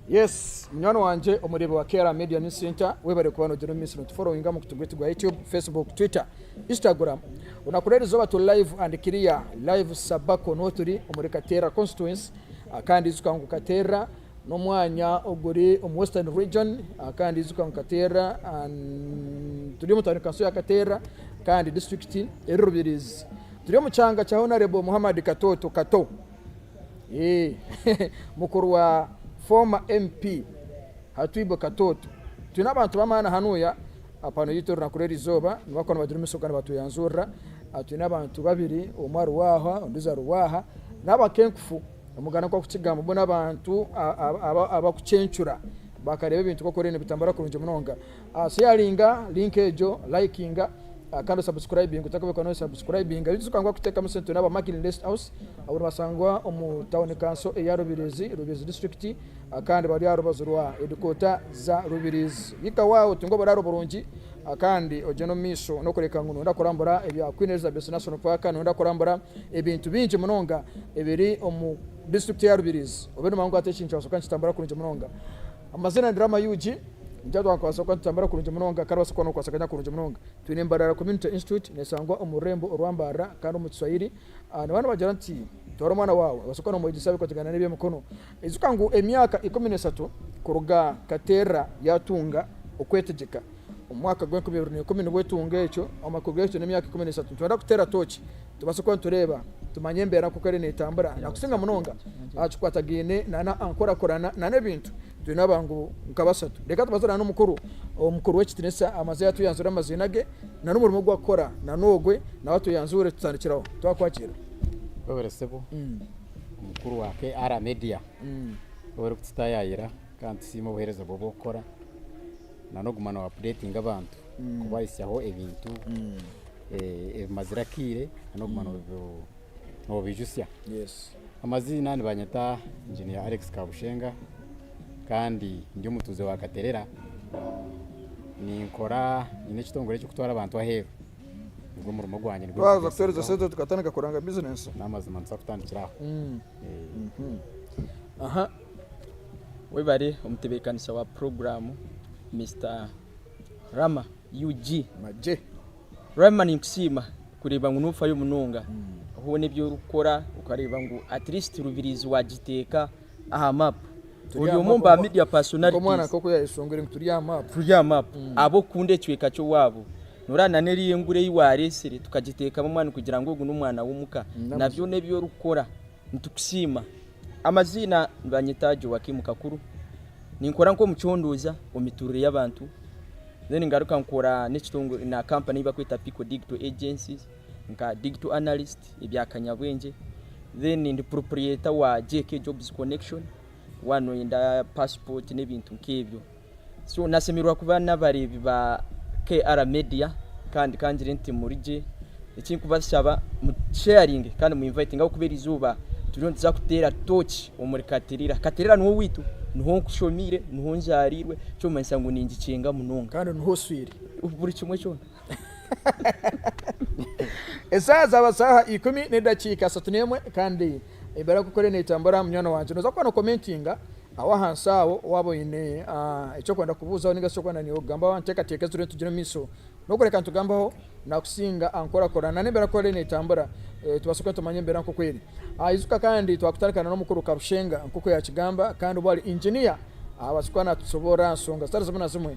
Yes, munywani wangye omureebi wa KR Media News Center, webare kuba nogyenda omu maisho notuforowinga aha mukutu gwaitu gwa YouTube, Facebook, Twitter, Instagram. Olunaku rw'erizooba turi live and clear, live Sabako niho turi omuri Kateera constituency kandi ijuka ngu Kateera n'omwanya oguri omu Western region kandi ijuka ngu Kateera turi omu tawuni kanso ya Kateera kandi disiturikiti eri Rubirizi. Turi omu kyanga kya Honarebo Muhammad Katooto Kato. Mukuru wa former MP Hatwibwe Katooto. Twine abantu b'amaani hanuya aha pano yaitu orunaku rw'erizooba nibakuba nibagira omumisho nibatuyanzurira. Twine abantu babiri omwe ari waaha ondiijo ari waaha n'abakenkufu omuganda nikwo arikukigamba bo n'abantu abakucencura bakareeba ebintu nk'oku biriyo nibitambura kurungi munonga. Sheyaringa link egyo, likinga kandi osabusikurayibinge otakabikora nosabusikurayibinga. Ijuka ngu akutekamu sente naba Makin Rest House abo nibasangwa omu tawuni kanso eya Rubirizi, Rubirizi disiturikiti kandi bari aha rubaju rwa hedikoota za Rubirizi. Hika waawe otunge oburaaro burungi kandi ogyende omu maisho n'okureka ngu noyenda kurambura ebya Queen Elizabeth National Park, noyenda kurambura ebintu bingi munonga ebiri omu disiturikiti eya Rubirizi. Obe nomanya ngu hati ekintu kyasoka nikitambura kurungi munonga. Amazina ni Rama UG, nikyo twakubaasa kuba nitutambura kurungi munonga kandi obaasa kuba nokwasaganya kurungi munonga. Twine Mbarara Community Institute nesangwa omu rurembo orwa Mbarara kandi omu Kiswahili nibaba nibagira nti twara omwana waawe obaase kuba nomwegyesa ebikwatagana n'eby'emikono. Ijuka ngu emyaka 13 kuruga Katerra yatunga okwetegyeka omu mwaka gw'enkumi ibiri n'ikumi nibwo etunga ekyo, amakuru g'ekyo n'emyaka 13. Nitwenda kuteera tooki tubaase kuba nitureeba tumanye embeera nk'oku eriyo neetambura nakusinga munonga aha kikwatagaine nana ankurakurana nana ebintu. Twine abangu nka bashatu. Reka tubaze nana omukuru, omukuru w'ekitinisa amaze yatuyanzura amaziina ge nana omurimo ogu arikukora nana ogwe nawe atuyanzure tutandikire aho. Twakwakiira. Webare sebo omukuru wa KR Media webare kututayaayira kandi nitusiima obuheereza bwawe obu orikukora nana okuguma no apudetinga abantu kubahisyaho ebintu ebimazire akaire n'okuguma nobiijutsya. Amaziina nibanyeta Engineer Alex Kabushenga kandi ndi omutuuze wa Katerera. Ninkora nyine ekitongore ekirikutwara abantu aheeru, nigwo murimo gwangye. Waaza kutuheereza sente tukatandika kuranga bizinesi. N'amazima nituza kutandikira aho. Webare omutebeekanisa wa puroguraamu Mister Rama UG. Magye. Rama ninkusiima kureeba ngu nofayo munonga hoona ebi orikukora okareeba ngu at least Rubirizi wagiteeka aha map. Ori omwe omu ba media personalities. Nk'omwana nk'oku yayeshongwire ngu turi aha map. Turi aha map. Ab'okukunda ekicweka ky'owaabo. Noreeba na n'eriya engura ei wareetsire tukagiteekamu amaani kugira ngu ogu n'omwana w'omuka. Na byona ebi orikukora nitukusiima. Amaziina nibanyeta Joakim Kakuru. Ninkora nk'omucondooza omu mituurire y'abantu. Then ngaruka nkora n'ekitongore na company ei barikweta Pico Digital Agencies nka digital analyst ebya kanyabwengye. Then ndi proprietor wa JK Jobs Connection waaba noyenda passport n'ebintu nk'ebyo. So nashemererwa kuba n'abareebi ba KR Media kandi kangire nti muri gye. Eki nkubashaba mu sharinge kandi mu invitinge ahabw'okuba erizooba turiyo nituza kuteera tooki omuri Katerera. Katerera niho owaitu, niho nshomiire, niho nzaariirwe, ekirikumanyisa ngu ningikyenga munonga. Kandi niho oswire. Buri kimwe kyona. Esaaha zaaba saaha ikumi n'edakiika 31 kandi embeera nk'oku eriyo neetambura munywani wangye nooza kuba nookomentinga aho ahansi aho waaba oine eki orikwenda kubuuzaho ninga shi eki orikwenda naiwe kugambaho aha nteekateeka ezi turiyo nitugira omu maisho. N'okureka nitugambaho nakusinga aha nkorakorana n'embeera ku eriyo neetambura tubaase kuba nitumanya embeera nk'oku eri. Ijuka kandi twakutandikana n'omukuru Kabushenga nk'oku yaakigamba kandi obu ari inginiya abaase kuba naatusoboorora aha nshonga zitari zimwe na zimwe.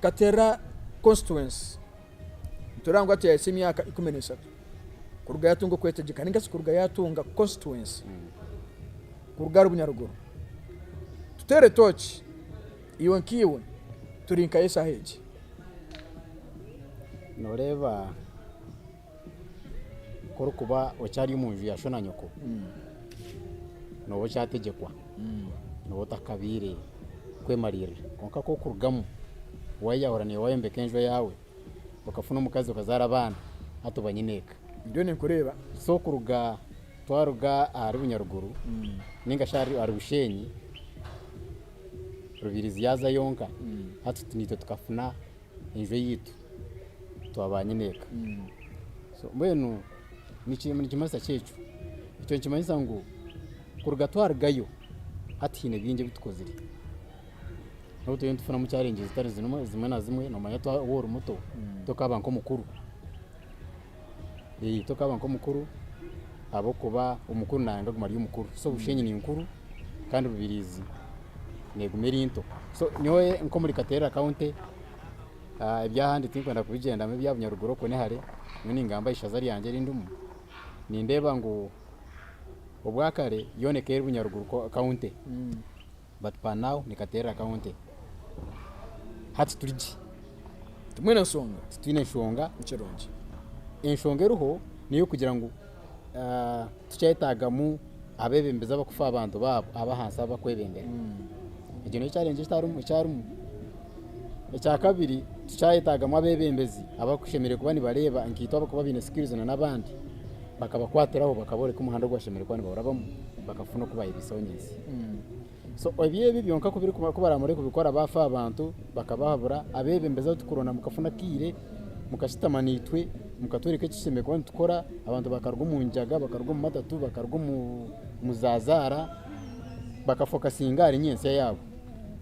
Katerera constituency nitureeba ngu hati yahitsya emyaka 13 kuruga yaatunga okwetegyeka ninga shi kuruga yaatunga constituency kuruga ahari Bunyaruguru. Tuteere tooki iwe nkaiwe turi nkahi eshaaha egi? Nooreeba ku orikuba okyari omu nju ya sho na nyoko, nooba okyategyekwa, nooba otakabaire kwemariirira. Kwonka ku orikurugamu waayeyahura naiwe waayombeka enju eyaawe, okafuna omukazi okazaara abaana, hati oba nyineeka. Ndiyo ninkureeba. So kuruga twaruga ahari Bunyaruguru ninga shi ahari Bushenyi, Rubirizi yaaza yonka, hati naitwe tukafuna enju eyaitu twaba nyineeka. So mbwenu nikimanyisa ki ekyo? Ekyo nikimanyisa ngu kuruga twarugayo. Hati haine bingi ebi tukozire. N'obu turiyo nitufunamu challenges zitari zimwe na zimwe, noomanya waaba ori muto tokaaba nk'omukuru. Tokaaba nk'omukuru ahabw'okuba omukuru nayanga aguma ari omukuru. So Bushenyi ni nkuru kandi Rubirizi neeguma eri nto. So nyowe nk'omuri Katerera County, eby'ahandi tinkwenda kubigyendamu ebya Bunyaruguru okwo ni hare, nyowe ningamba aha ishaza ryangye eri ndimu, nindeeba ngu obwakare yoona ekaba eri Bunyaruguru County but per now ni Katerera County. Hati turi gye. Timwine nshonga? Titwine nshonga. Ni kirungi. Enshonga eriho n'ey'okugira ngu tikyetagamu abeebembezi abarikufa aha bantu baabo ab'ahansi abakwebembera. Egyo niyo challenge ekyarimu. Ekyakabiri tikyayetagamu abeebembezi abakushemereire kuba nibareeba nkaitwe abarikuba baine skills na n'abandi bakabakwatiraho bakabooreka omuhanda ogu bashemereire kuba nibarabamu bakafuna oku bayebiisaho nyentsya. So ebyo ebi byonka ku baramare kubikora baafa aha bantu bakabahabura, abeebembezi abu turikuronda mukafuna akaire mukashutama naitwe mukatworeka eki tushemereire kuba nitukora, abantu bakaruga omu njaga, bakaruga omu matatu, bakaruga omu zaazaara, bakafokasinga ahari nyentsya yaabo.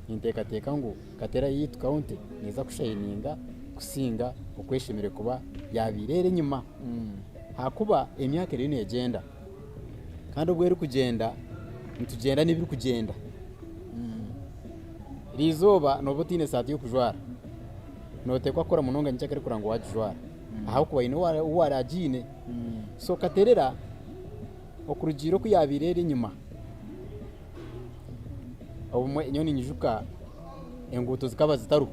Ninteekateeka ngu Kateera yaitu County neeza kushayininga kusinga oku eshemereire kuba yaabaire eri enyima ahakuba emyaka eriyo neegyenda. Kandi obu erikugyenda, nitugyenda n'ebirikugyenda. Eriizooba nooba otaine saati y'okujwara, nooteekwa kukora munonga nyekyakare kureba ngu waagijwara ahabw'okuba haine ou araagiine. So Katerera okurugiirira oku yaabaire eri enyima, obumwe nyowe ninyijuka enguuto zikaba zitariho,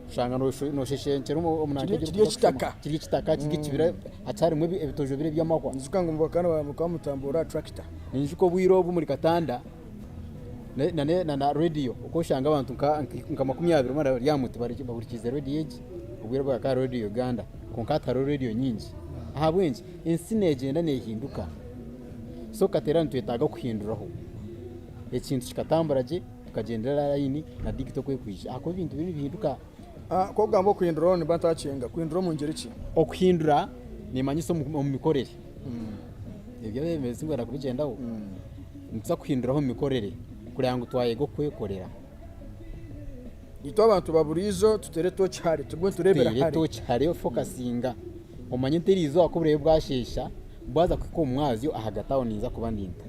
oshanga nosheshenkyera omu nanka Kiri kiri ekitaka. Kiri ekitaka kiri ekibira hakyarimu ebitojo biri eby'amahwa. Ninyijuka ngu mukaba mutambura aha turakita. Ninyijuka obwire obu omuri Katanda na rediyo oku oshanga abantu nka 20 bari aha muti bahurikiize rediyo egi, obwire obwo hakaba hariho rediyo Uganda kwonka hati hariho rediyo nyingi. Ahabw'enki? Ensi neegyenda neehinduka so Kateera nitwetaaga kuhinduraho ekintu kikatambura gye. Tukagyendera aha layini na digito oku erikwija ahakuba ebintu biriyo nibihinduka. Ku orikugamba okuhindura nimba ntakyenga, kuhindura omu ngyeri ki? Okuhindura nimanyisa omu mikorere. Ebyo abeebembezi tinkwenda kubigyendaho. Nituza kuhinduraho omu mikorere kureba ngu twayega okwekorera. Itwe abantu ba buriijo tuteere tooki hare, tugume nitureebera Tuteere hare. tooki hare ofokasinga omanye nti eriizooba ku buraabe bwasheesha bwaza kuhika omu mwazyo ahagati aho ninza kuba ndi nta.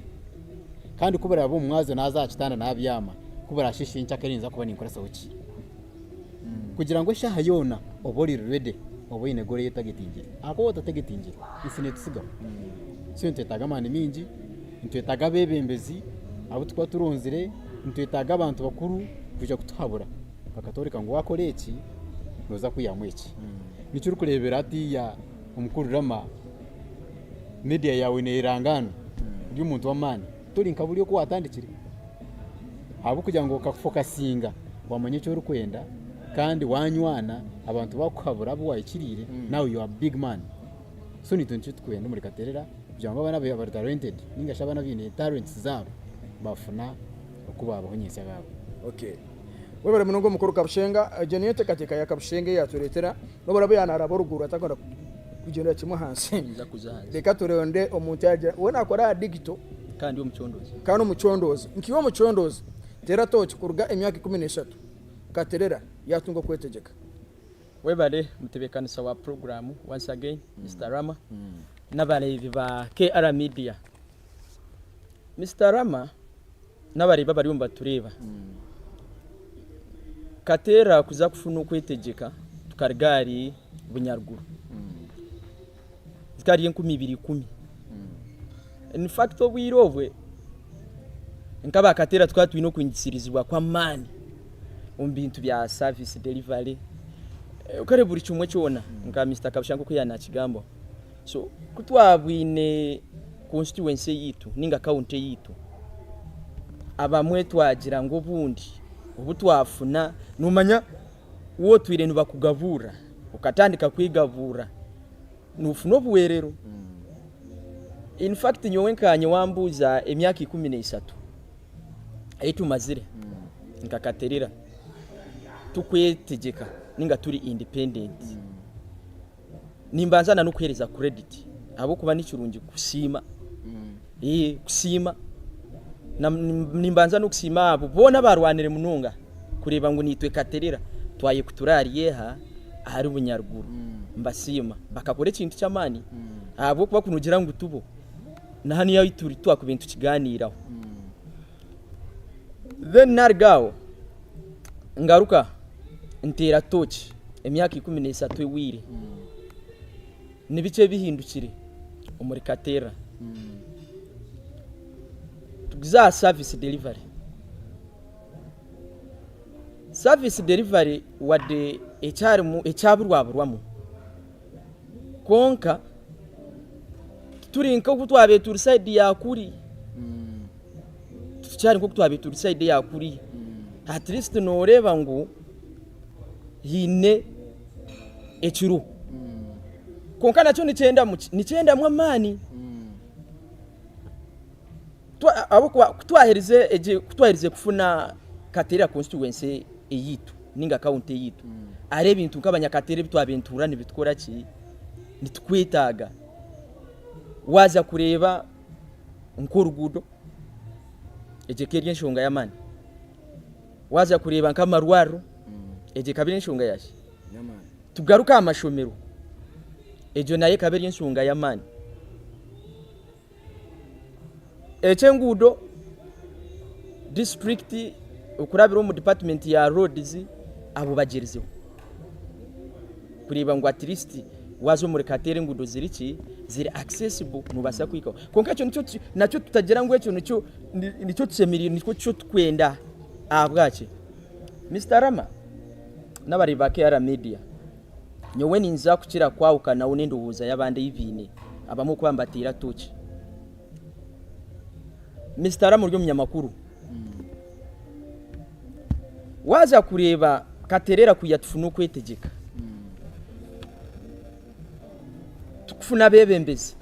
Kandi ku buraabe omu mwazyo naaza aha kitanda naabyama, ku buraasheesha enkyakare ninza kuba ninkoresaho ki? Kugira ngu eshaaha yoona obe ori ready, obe oine goal ei otagetingire. Ahakuba waaba otategetingire, ensi neetutsigaho. So nitwetaaga amaani maingi, nitwetaaga abeebembezi abu turikuba turonzire, nitwetaaga abantu bakuru kwija kutuhabura bakatworeka ngu waakora eki, nooza kwihamu eki. Nikyo orikureebera hatiiya omukuru Rama media yaawe neerangaanwa, ori omuntu w'amaani, tori nka buri oku waatandikire ahabw'okugira ngu okafokasinga waamanya eki orikwenda kandi waanywana abantu baakuhabura abu waahikiriire, naawe you are big man. So naitwe nikyo turikwenda omuri Katerera kugira ngu abaana abari talented ninga shi abaana abaine talents zaabo baafuna oku baabaho nyentsya yaabo. Okay. Webare munonga omukuru Kabushenga, egyo niyo enteekateeka ya Kabushenga eyatureetera, n'obu araabe yaanaraba oruguru atakwenda kugyendera kimwe ahansi. Ninza kuza ahansi. Reka turonde omuntu yaagira we naakora aha digito Kandi omucondoozi. kandi omucondoozi. Nka iwe omucondoozi, teera tooki kuruga emyaka 13 Katerera yaatunga okwetegyeka. Webare mutebeekanisa wa puroguraamu once again Mister Rama n'abareebi ba KR Media. Mister Rama n'abareebi abariyo nibatureeba, Kateera kuza kufuna okwetegyeka tukaruga ahari Bunyaruguru zikaba riri 2010. In fact obwire obwe nk'aba Kateera tukaba twine okwingisirizibwa kw'amaani omu bintu bya service delivery, okareeba buri kimwe kyona nka Mister Kabusha nk'oku yaaba naakigambaho. So ku twabwine constituency eyaitu ninga county eyaitu, abamwe twagira ngu obundi obu twafuna, noomanya waaba otwire nibakugabuurira okatandika kwegabuurira noofuna obuhwerero. In fact nyowe nkaanye wambuuza emyaka 13 ei tumazire nka Katerera tukwetegyeka ninga turi independent. Nimbanza na n'okuheereza credit ahabw'okuba ni kirungi kusiima. Kusiima. Nimbanza n'okusiima abo boona abaarwanire munonga kureeba ngu naitwe Katerera twayekutura ahari eha? Ahari Bunyaruguru. Mbasiima. Bakakora ekintu ky'amaani ahabw'okuba ku noogira ngu tibo, na hanu ahu turi titwakubaire nitukigaaniiraho. Then naaruga aho ngaruka nteera tooki emyaka 13 ehweire. Ni biki ebihindukire omuri Katerera? Tuguze aha service delivery. Service delivery wadde ekyarimu ekyaburwaburwamu kwonka tituri nk'oku twabaire turi sayidi ya kuri. Titukyari nk'oku twabaire turi sayidi eya kuriya. At least nooreeba ngu haine ekiriho. Kwonka nakyo nikyendamu ki? Nikyendamu amaani. Ahabw'okuba ku twaherize egi ku twaherize kufuna Katerera constituency eyaitu nainga county eyaitu, hariho ebintu nk'abanyakaterera ebi twabaire nituhurira nibitukora ki? Nitukwetaaga. Waaza kureeba nk'oruguudo, egyo ekaba eri enshonga y'amaani. Waaza kureeba nk'amarwariro, egyo ekaba eri enshonga yaaki? Tugaruke aha mashomero, egyo nayo ekaba eri enshonga y'amaani. Eky'enguudo, disiturikiti okurabira omu dipatimenti ya roads abo bagyerizeho kureeba ngu at least waaza omuri Kateera enguudo ziri ki, ziri accessible noobaasa kuhikaho. Kwonka ekyo nikyo nakyo tutagira ngu ekyo nikyo nikyo tushemereire nikyo turikwenda ahabwaki? Mister Rama n'abareebi ba KR Media, nyowe ninza kukira kwahukanaho n'endowooza y'abandi ei baine abamwe okuba nibateera tooki. Mister Rama ori omunyamakuru, waaza kureeba Katerera kwiha tufune okwetegyeka, tukufuna abeebembezi,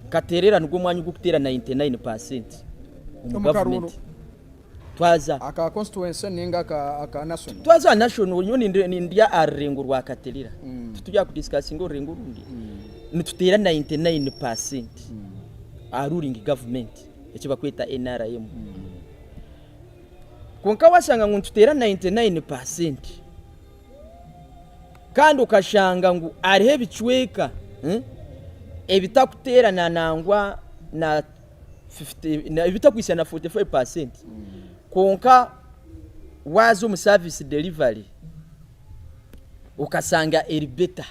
Katerera nigwo mwanya ogurikuteera 99 percent omu Omu karuuru. gavumenti. Twaza. Aka constituency ninga aka aka national? Twaza aha national nyowe nindi nindya aha rurengo rwa Katerera. Tituri aha kudiscussinga orurengo orundi. Nituteera 99 percent aha ruling government eki barikweta NRM. Kwonka washanga ngu nituteera 99 percent kandi okashanga ngu hariho ebicweka ebitakuteerana nangwa na 50 ebitakuhitsya na 45 percent kwonka waaza omu service delivery okasanga eri better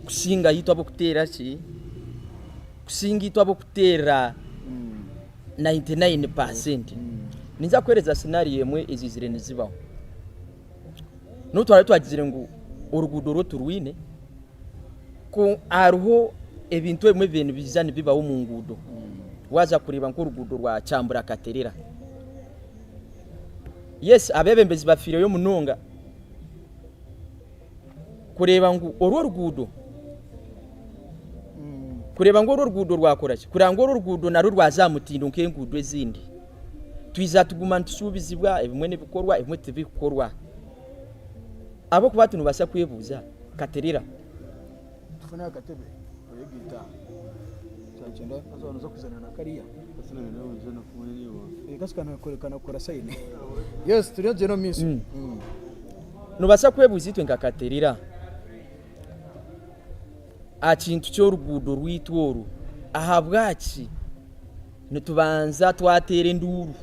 kusinga itwe ab'okuteera ki kusinga itwe ab'okuteera 99 percent. Ninza kukuheereza scenario emwe eziizire nizibaho. N'obu twaraabe twagizire ngu oruguudo orwo turwine, ku hariho ebintu ebimwe ebibaire nibiija nibibaho omu nguudo. Waaza kureeba nk'oruguudo rwa Kyambura Katerera, yes abeebembezi bafiireyo munonga kureeba ngu oru oruguudo kureeba ngu oru oruguudo rwakora ki, kureeba ngu oru oruguudo narwo rwaza aha mutindo nk'enguudo ezindi. Twija tuguma nitushuubizibwa, ebimwe nibikorwa ebimwe tibikukorwa. Ahabw'okuba hati noobaasa kwebuuza, Katerera. Tufune akatebe oyegaite aha. Kyakyenda haza noza kuzana na kariya. Eh, kasi kanakora sayini. Yes, turiyo tugyenda omu maisho. Noobaasa kwebuuza itwe nka Katerera aha kintu ky'oruguudo rwaitu oru, ahabwaki nitubanza twateera enduuru?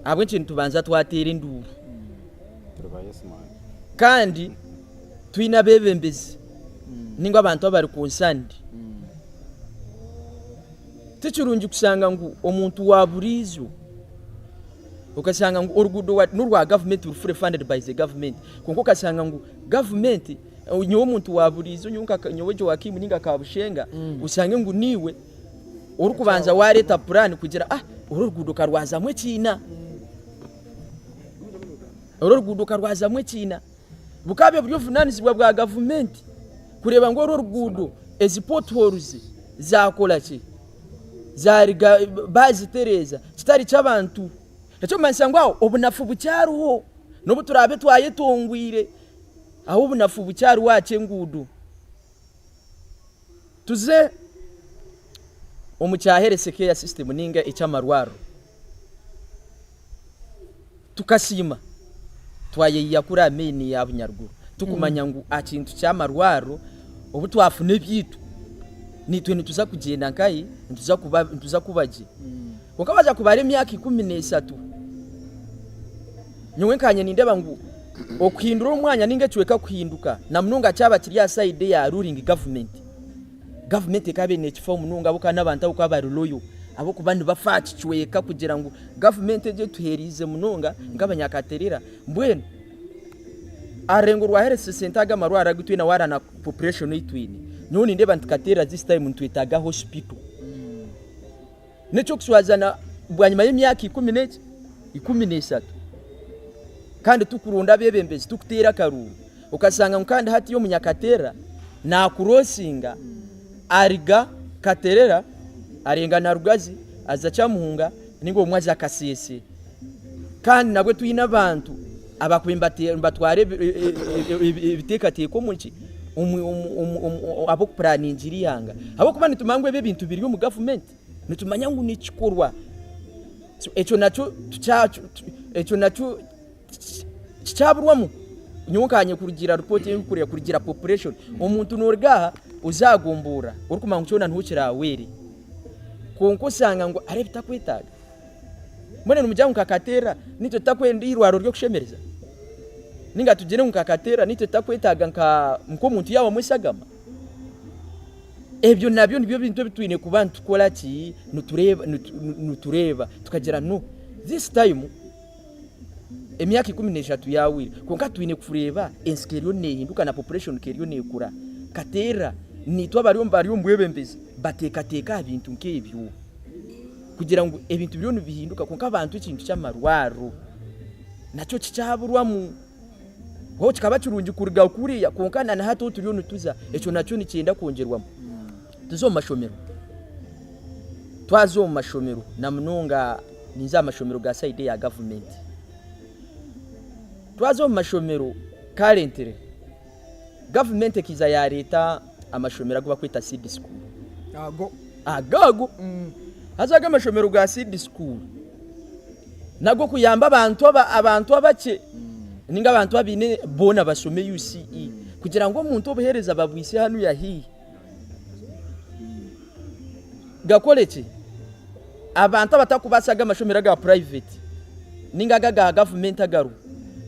Ahabw'enki nitubanza twateera enduuru? Turi ba yes man. Kandi twine abeebembezi nainga abantu abari concerned. Ti kirungi kushanga ngu omuntu wa buriijo okashanga ngu oruguudo n'orwa gavumenti ruri fully funded by the government kwonka okashanga ngu gavumenti nyowe omuntu wa buriijo nyowe Joakim nainga Kabushenga oshange ngu niiwe orikubanza waareeta puraani kugira ah oru oruguudo karwazamu ekiina. Oru oruguudo karwazamu ekiina. Bukaba buri obuvunaanizibwa bwa gavumenti kureeba ngu oru oruguudo ezi potholes zaakora ki? Zaariga baazitereeza kitari ky'abantu. Ekirikumanyisa ngu aho obunafu bukyariho n'obu turaabe twayetongwire aho obunafu bukyariho aha ky'enguudo. Tuze. Omu kya health care system ninga eky'amarwariro tukasiima twayeyiya kuri aha main ya Bunyaruguru tukumanya ngu aha kintu ky'amarwariro obu twafuna ebyaitu naitwe nituza kugyenda nkahi nituza kuba nituza kuba gye. Kwonka waaza kubara emyaka 13 nyowe nkanye nindeeba ngu okuhindura omwanya ninga ekicweka kuhinduka na munonga kyaba kiri aha side eya ruling government. Gavumenti ekaba nekifaho munonga ahabw'okuba n'abantu abu bakaba bari loyal ahabw'okuba nibafa aha kicweka kugira ngu gavumenti egi etuheeriize munonga nk'abanyakaterera. Mbwenu aha rurengo rwa health centre aga amarwariro agu twine wareeba na population ei twine, nyowe nindeeba nti Katerera this time nitwetaaga hospital. N'eky'okushwazana bwanyima y'emyaka ikumi n'eki, 13 kandi tukuronda abeebembezi tukuteera akaruuru okashanga ngu kandi hati omunyakaterera naakurosinga ariga Katerera arenga na Rugazi aza Kyamuhunga ninga obumwe aza Kasese kandi nabwe twine abantu abakubaire nibatwara ebiteekateeko omu ki ab'okupuraningira eihanga ahabw'okuba nitumanya ngu ebi ebintu biri omu gavumenti. Nitumanya ngu nikikorwa. Ekyo nakyo ekyo nakyo kikyaburwamu. Nyowe nkanye kurugiirira ripooti ei ndikureeba kurugiirira population, omuntu noruga aha oza aha gomborora orikumanya ngu kyona niho kirahwere kwonka oshanga ngu hariho ebitakwetaaga. Mbwenu nimugira ngu nka Kateera naitwe tutakwenda eirwariro ry'okushemereza? Ninga tugire ngu nka Kateera naitwe tutakwetaaga nk'omuntu yaabamu eshagama? Ebyo nabyo nibyo bintu ebi twine kuba nitukora ki? Nitureeba, nitureeba tukagira no this time emyaka 13 yahwire kwonka twine kureeba ensi ka eriyo nehinduka na population ka eriyo nekura. Kateera naitwe abari bari omu bwebembezi bateekateeke aha bintu nk'ebyo kugira ngu ebintu biriyo nibihinduka kwonka abantu ekintu ky'amarwariro nakyo kikyaburwamu. Ho kikaba kirungi kuruga kuriya kwonka na hati ahu turiyo nituza ekyo nakyo nikyenda kwongyerwamu. Tuze omu mashomero, twaza omu mashomero na munonga ninza aha mashomero ga sayidi eya gavumenti. Twaza omu mashomero currently gavumenti ekaija yareeta amashomero agu barikweta seed school. Ago. Ago ago. Haza ago amashomero ga seed school Nago kuyamba abantu abantu abakye ninga abantu abaine boona bashome UCE kugira ngu omuntu obuhereza babwise hanuya haihi gakore ki? Abantu abatakubaasa aga amashomero aga private ninga aga aga gavumenti agariho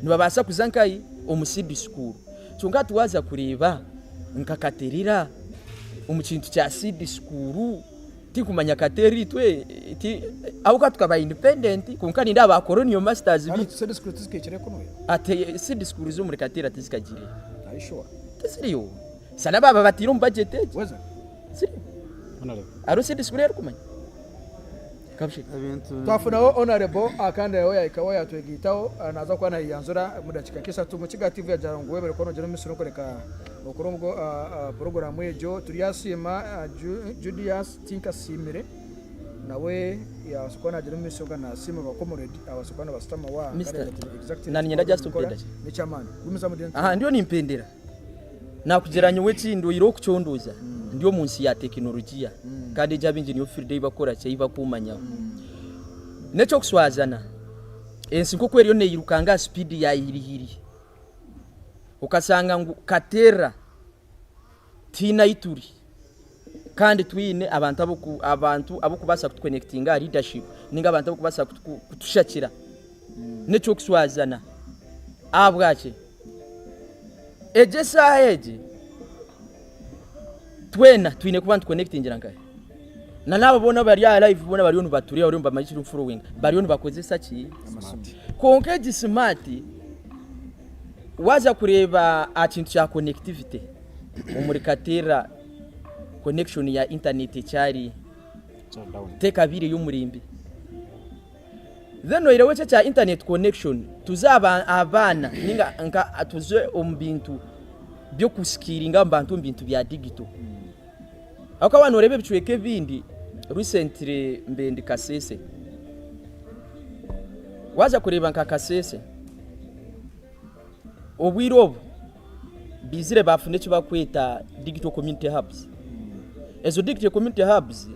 nibabaasa kuza nkahi? Omu seed school. Kyonka hati waaza kureeba nka Katerera omu kintu kya seed school. Tinkumanya kateera itwe ti ahabw'okuba tukaba independent kwonka nindeeba ba colonial masters Kandi bitu seed school tizikaikire kunuya? Ate seed school z'omuri Kateera tizikagiireyo. Are you sure? Tiziriyo. Shana baaba bataire omu budget egyo. Weza? Ziriyo. Honorable. Hariho seed school ei orikumanya? Kabushe. Ebintu Twafunaho Honorable kandi nawe yahika we yatwegaitaho naza kuba nayeyanzura omu dakiika nk'ishatu. Mukiga TV yagira ngu webare kuba nogyenda omu maisho n'okureka okore obwo puroguraamu egyo. Turyasiima Judius Tinkasiimire nawe yabaasa kuba nagyenda omu maisho nga nasiima ba comrade abaasa kuba nibashutama wa Mister, na niinyenda just ompendagye. N'eky'amaani. Gumizamu then. Aha ndiyo nimpendera. Nakugira nyowe ekindi oyireho kucondooza ndi omu nsi ya tekinologiya kandi egi abaingi niyo field ei bakukora ki ei bakumanyaho. N'eky'okushwazana ensi nk'oku eriyo neirukanga aha sipiidi ya hiri-hiri okashanga ngu katerera tihaine ahi turi kandi twine abantu aboku abantu abokubaasa kutukonekitinga aha leadership ninga abantu abokubaasa kutushakira. N'eky'okushwazana ahabwaki? Egi eshaaha egi twena twine kuba nitukonekitingira nkahi? Na n'abo boona abari aha live boona bariyo nibatureeba bariyo nibamanya ekiri kufurowinga bariyo nibakozesa ki? Kwonka egi simaati waaza kureeba aha kintu kya connectivity omuri Kateera connection ya internet ekyari tekabaire ey'omurembe. Then oihireho ekyo ekya internet connection, tuze aha baana ninga nka tuze omu bintu by'okusikiringa abantu omu bintu bya digital. Ahabw'okuba waaba nooreeba ebicweka ebindi, recently mbaire ndi Kasese, waaza kureeba nka Kasese, obwire obu baizire baafuna eki barikweta digital community hubs. Ezo digital community hubs.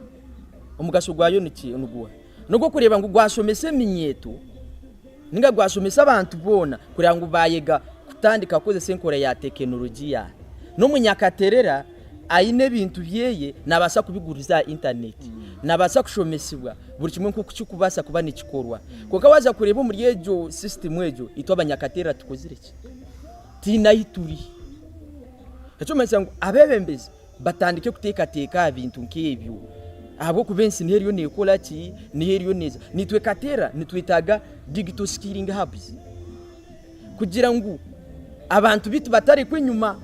Omugasho gwayo niguuha? N'ogw'okureeba ngu gwashomesa eminyeeto ninga gwashomesa abantu boona kureba ngu baayega kutandika kukozesa enkora ya tekinologiya. N'omunyakaterera aine ebintu byeye naabaasa kubiguriza aha intaneti, naabaasa kushomesibwa buri kimwe nk'oku kirikubaasa kuba nikikorwa. Kwonka waaza kureeba omuri egyo sisitimu egyo, itwe abanyakaterera tukozire ki? Tihaine ahu turi. Ekirikumanyisa ngu abeebembezi batandike kuteekateeka aha bintu nk'ebyo ahabw'okuba ensi niho eriyo neekora ki? Niho eriyo neeza. Naitwe Kateera nitwetaaga digital skilling hubs kugira ngu abantu baitu batarekwa enyima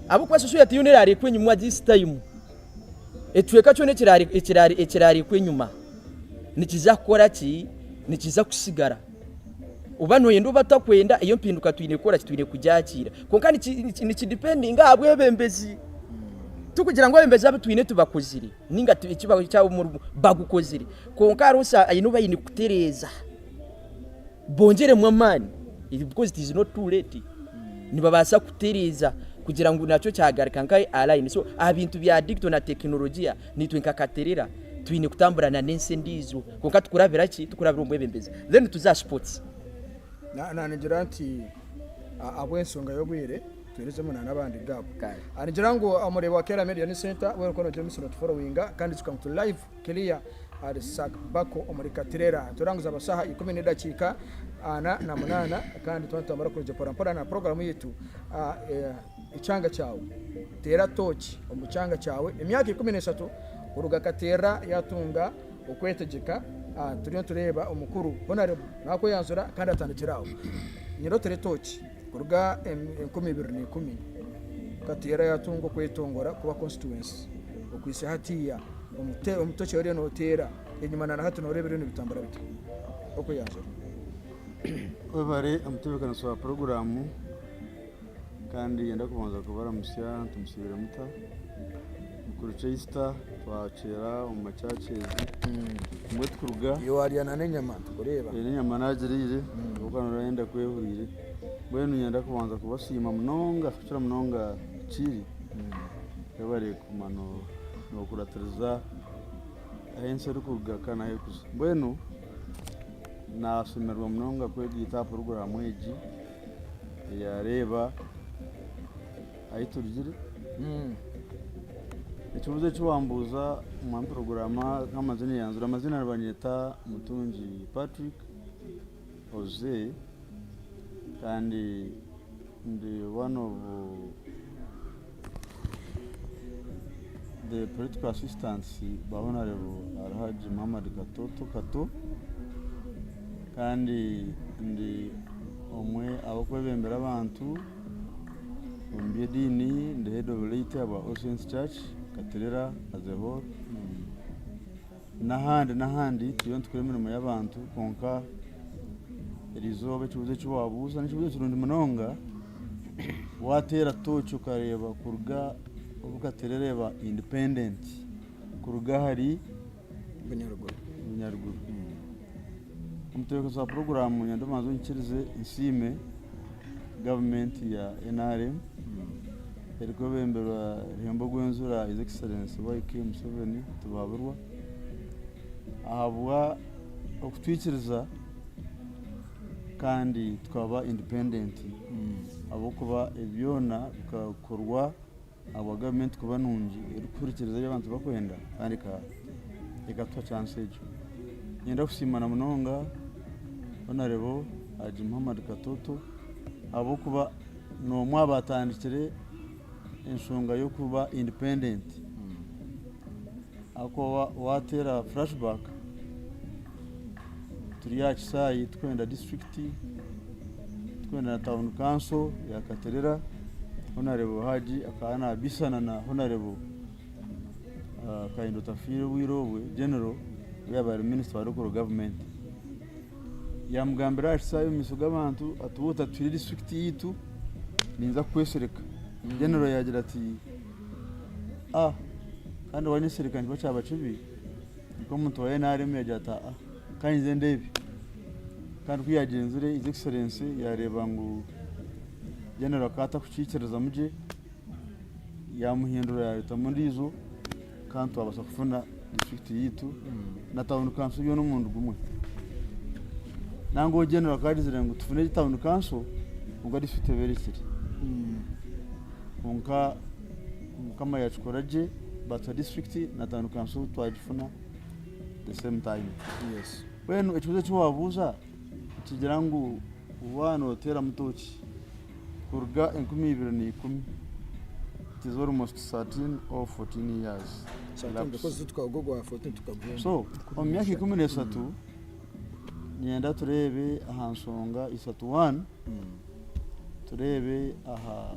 ahabw'okuba society yoona eraarekwa enyima this time, ekicweka kyona ekiraarekwa enyima nikiza kukora ki? Nikiza kusigara. Oba noyenda oba otakwenda eyo mpinduka twine kukora ki? Twine kugyakiira. Kwonka nikidipendinga aha bwebembezi. Tikugira ngu abebembezi abu twine tibakozire ninga omurimo bagukozire kwonka hariho haine obu baine kutereeza bongyeremu amaani because it is not too late. Nibabaasa kutereeza kugira ngu nakyo kyagaruka nka aha line. So aha bintu bya digital na tekinologiya naitwe nka Katerera twine kutambura n'ensi endiijo kwonka tukurabira ki? Tukurabira omu bwebembezi. Then tuze aha sports. Nigira nti ahabw'enshonga y'obwire tuherezemu na n'abandi gap. Nigira ngu omureebi wa Kera Media News Center weena orikuba noogira omu maisho notuforowinga kandi ijuka ngu turi live clear ahari Sakbako omuri Katerera. Nituranguza abasaha ikumi n'edakiika 48 kandi twaba nitwamara kuruga mpora mpora na puroguramu yaitu Ekyanga Kyawe. Teera tooki omu kyanga kyawe. Emyaka 13 kuruga Katerera yatunga okwetegyeka, turiyo nitureeba omukuru Honarebo nakweyanzura kandi atandikire aho. Nyine otere tooki kuruga 2010 Katerera yatunga okwetongora kuba constituency okuhitsya hatiiya omutoki oriyo noteera enyima na nahati noreeba ebiriyo nibitambura bita? Okweyanzura. Webare omutebeekanisa wa puroguraamu kandi niinyenda kubanza kubaramutsya nti musiibire muta? Mukuru Kyeisita twakyera omu makyakyeezi mbwenu tukuruga. Iwe warya na n'enyama tukureeba. N'enyama nagiriire ahabw'okuba noreba ndakwehuriire. Mbwenu niinyenda kubanza kubasiima munonga kukira munonga Kiiri webare kuguma nokuratiriza ahu ensi erikuruga kandi n'ahu erikuza. Mbwenu nashemererwa munonga kwegaita aha puroguraamu egi eya Reeba ahu turugire. Ekibuuzo eki wambuuza omu puroguraamu nk'amaziina yanzire, amaziina nibanyeta Mutungi Patrick Ozee kandi ndi one of the political assistants ba Honourable Alhaji Muhammad Katoto Kato kandi ndi omwe ahabw'okwebembera abantu omu by'ediini ndi head of laity aba All Saints Church Katerera as a whole n'ahandi n'ahandi turiyo nitukora emirimo y'abantu kwonka eriizooba ekibuuzo eki waabuuza n'ekibuuzo kirungi munonga waateera tooci okareeba kuruga obu Katerera eba independent kuruga ahari Bunyaruguru. Bunyaruguru. Omutebeekanisa wa puroguraamu nyenda obanze onyikirize nsiime gavumenti ya NRM erikwebemberwa Ruhembe Rwenzura His Excellency YK Museveni Tibuhaburwa ahabwa okutwikiriza kandi tukaba independent ahabw'okuba ebi byona bikakorwa ahabwa gavumenti kuba nungi erikuhurikiriza ebi abantu barikwenda kandi ekatuha chance egyo. Niinyenda kusiima na munonga Honarebo Haji Muhammad Katoto ahabw'okuba n'omwe aha baatandikire enshonga y'okuba independent ahabw'okuba waateera flash back turi aha kishaayi turikwenda disiturikiti turikwenda na tawuni kanso ya Katerera Honarebo Haji akaba naabisana na Honarebo Kahinda Otafiire obwire obwe General ou yaabaire ari minisita wa local government. Yaamugambira aha kishaayi omu maisho g'abantu ati waaba otatuhaire disiturikiti yaitu ninza kukwesereka. General yaagira ati ah kandi wanyesereka nikiba kyaba kibi nikwo omuntu wa NRM yaagira ati aa ka nyije ndeebe. Kandi ku yaagyenzire His Excellency yaareeba ngu General akaba atakukiikirizamu gye, yaamuhindura yaaretamu ondiijo kandi twabaasa kufuna. disiturikiti yaitu na tawuni kanso byona omurundi gumwe. Nangwa General akaba agizire ngu tufune egi tawuni kanso kwonka disiturikiti ebe erekire. Kwonka Mukama yakikora gye batuha disiturikiti na tawuni kanso twagifuna the same time. Mbwenu ekibuuzo eki wabuuza nikigira ngu waaba nooteeramu tooki kuruga 2010, it is almost 13 or 14 years elapsed. So omu myaka 13 niinyenda tureebe aha nshonga ishatu, one tureebe aha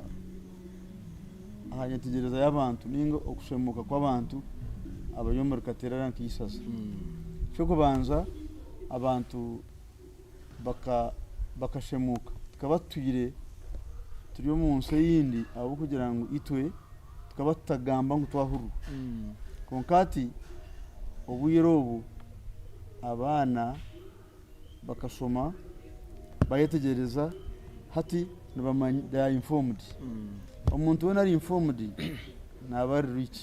aha nyetegyereza y'abantu ninga okushemuuka kw'abantu abari omuri Katerera nk'eishaza. Eky'okubanza abantu baka bakashemuuka tukaba tutwire turi omu nsi eyindi ahabw'okugira ngu itwe tukaba tutagamba ngu twahururwa. Kwonka hati obwire obu abaana bakashoma bayetegyereza hati nibamanya they are informed. Omuntu weena ari informed naaba ari rich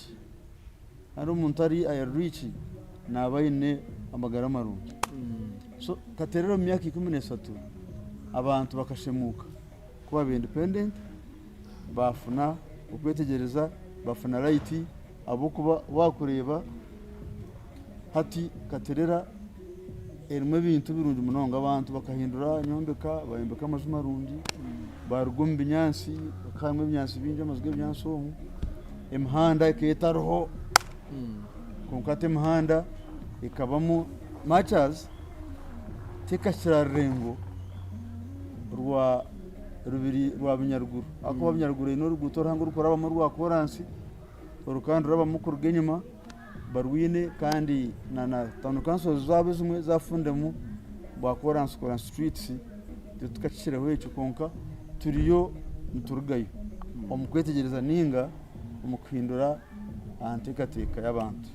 kandi omuntu ari rich naaba aine amagara marungi. So katerera omu myaka 13 abantu bakashemuuka ku baaba independent baafuna okwetegyereza, baafuna light ahabw'okuba waakureeba hati Katerera erimu ebintu birungi munonga abantu bakahindura enyombeka bayombeka amaju marungi baruga omu binyaatsi hakaba harimu ebinyaatsi bingi amaju g'ebinyaatsi omu emihanda ekaba etariho kwonka hati emihanda ekabamu much as tekakira rurengo rwa Rubiri rwa Bunyaruguru ahakuba Bunyaruguru eine oruguuto ruhango orukurabamu orwa koransi oru kandi rurabamu kuruga enyima barwine kandi na na tawuni kanso zaabo ezimwe zaafundemu bwa koransi koransi streets itwe tukakikireho ekyo kwonka turiyo niturugayo omu kwetegyereza ninga omu kuhindura aha nteekateeka y'abantu.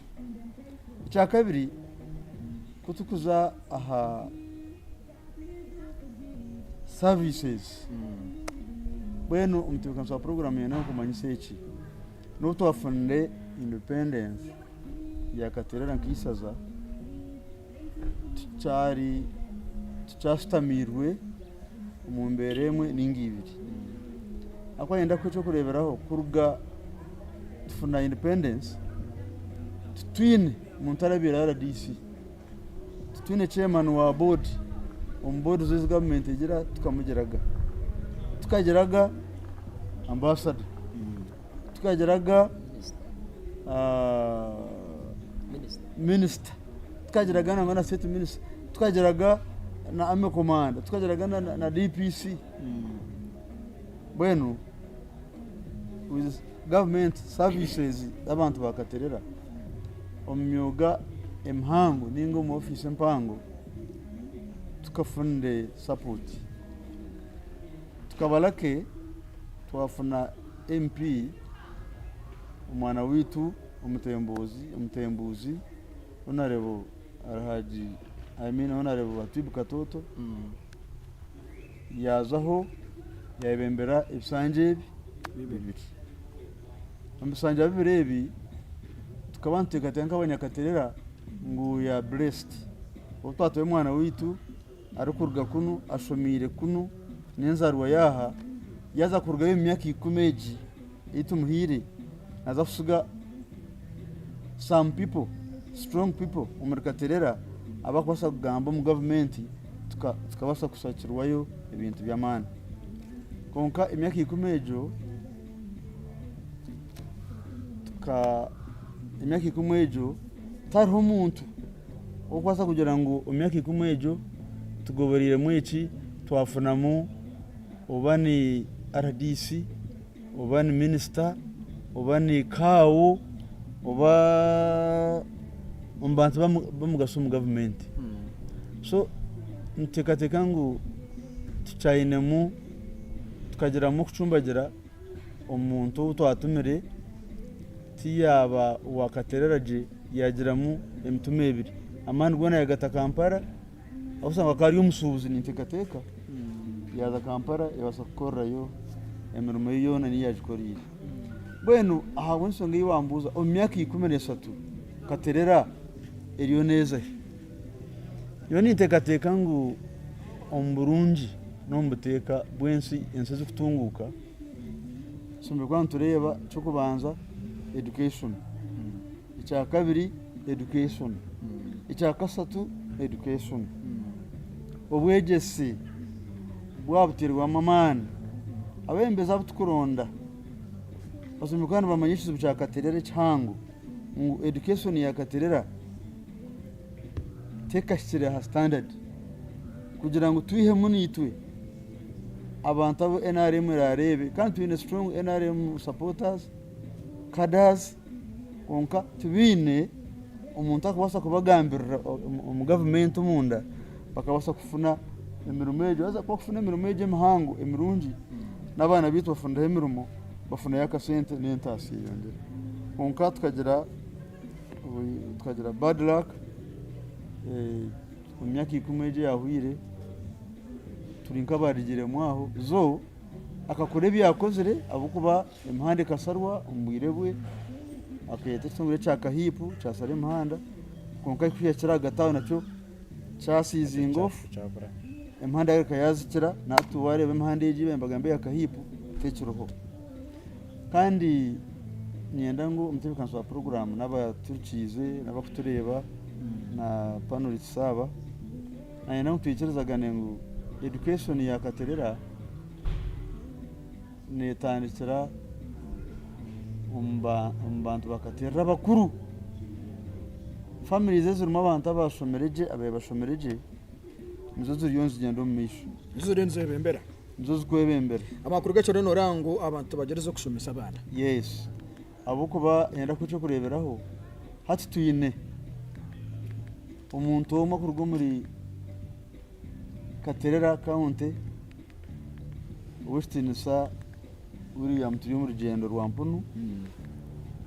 Ekyakabiri ku turikuza aha services mbwenu omutebeekanisa wa puroguraamu yenda nkumanyise eki, n'obu twafunire independence ya Katerera nk'eishaza, tukyari tukyashutamiirwe omu mbeera emwe ninga ibiri. Ahakuba niinyenda kuha eky'okureeberaho kuruga tufuna independence, titwine muntu arabaire RDC. Titwine chairman wa board omu board ezi gavumenti egira tukamugiraga. Tukagiraga ambassador, tukagiraga minisita, tukagiraga nangwa na state minister, tukagiraga na army commander, tukagiraga na DPC. Mbwenu with government services z'abantu ba Katerera omu myooga emihango ninga omu ofiisi empango tukafunire support. Tukaba lucky twafuna MP omwana waitu omutembuuzi omutembuuzi Honourable Alhaji I mean Honourable Hatib Katoto yaazaho yayebembera ebisanja ebi bibiri. Omu bisanja bibiri ebi tukaba nituteekateeka nk'abanyakaterera ngu we are blessed. Obu twatwaire omwana waitu arikuruga kunu ashomiire kunu n'enzaarwa yaaha, yaaza kurugayo omu myaka ikumi egi ei tumuhaire naaza kusiga some people, strong people omuri Katerera abarikubaasa kugamba omu gavumenti tukabaasa kushakirwayo ebintu by'amaani. Kwonka emyaka ikumi egyo tuka emyaka ikumi egyo tihariho omuntu orikubaasa kugira ngu omu myaka ikumi egyo tugobereiremu eki twafunamu oba ni RDC oba ni minisita oba ni CAO oba omu bantu b'omugasho omu gavumenti. So nituteekateeka ngu tukyainemu tukagiramu okucumbagira omuntu ou twatumire tiyaaba owakaterera gye yaagiramu emitima ebiri. Amaani goona yaagata Kampala ahabw'okushanga akaba ari omushuubuzi ninteekateeka yaaza Kampala yabaasa kukorerayo emirimo ye yoona niyo yaagikoreire. Mbwenu ahabw'enshonga ei wambuuza omu myaka 13. Katerera eriyo neeza hi? Nyowe ninteekateeka ngu omu burungi n'omu buteeka bw'ensi ensi ezirikutunguuka, tushemereire kuba nitureeba eky'okubanza education, ekyakabiri education, ekyakashatu education. Obwegyese bwaba buteirwemu amaani, abeebembezi abu turikuronda bashemereire kuba nibamanya ekizibu kya Katerera ekihango ngu education ya Katerera tekahikire aha standard kugira ngu twihemu naitwe abantu abu NRM eraareebe kandi twine strong NRM supporters, cadres kwonka tibaine omuntu arikubaasa kubagambirira omu gavumenti omunda bakabaasa kufuna emirimo egyo. Haza ku bakufuna emirimo egyo emihango emirungi n'abaana baitu bafuniraho emirimo bafunayo akasente n'entaasya eyeyongyera. Kwonka tukagira tukagira bad luck omu myaka ikumu egi eyahweire turi nk'abarugiremu aho zo akakora ebi yakozire ahabw'okuba emihanda ekasharwa omu bwire bwe akeeta ekitongore ekya kahiipu kyashara emihanda kwonka ku yakira ahagati aho nakyo kyasiizinga off emihanda yagaruka yaazikira nahati waareeba emihanda egi ei nibagamba eya kahiipu tekiriho. Kandi niinyenda ngu omutebeekanisa wa puroguraamu n'abaturikiize n'abarikutureeba na panelists aba, nayenda ngu twikirizagane ngu education ya Katerera neetandikira omu bantu ba Katerera abakuru. Families ezirimu abantu abashomire gye ababaire bashomire gye nizo ziriyo nizigyenda omu maisho. Nizo ziriyo nizeebembera. Nizo zirikwebembera. Amakuru g'ekyo rero nooreeba ngu abantu tibagyerize kushomesa abaana. Yes. Ahabw'okuba niinyenda kuha eky'okureeberaho, hati twine omuntu omwe kuruga omuri Katerera County, ow'ekitiinisa William turi omu rugyendo rwa mpunu,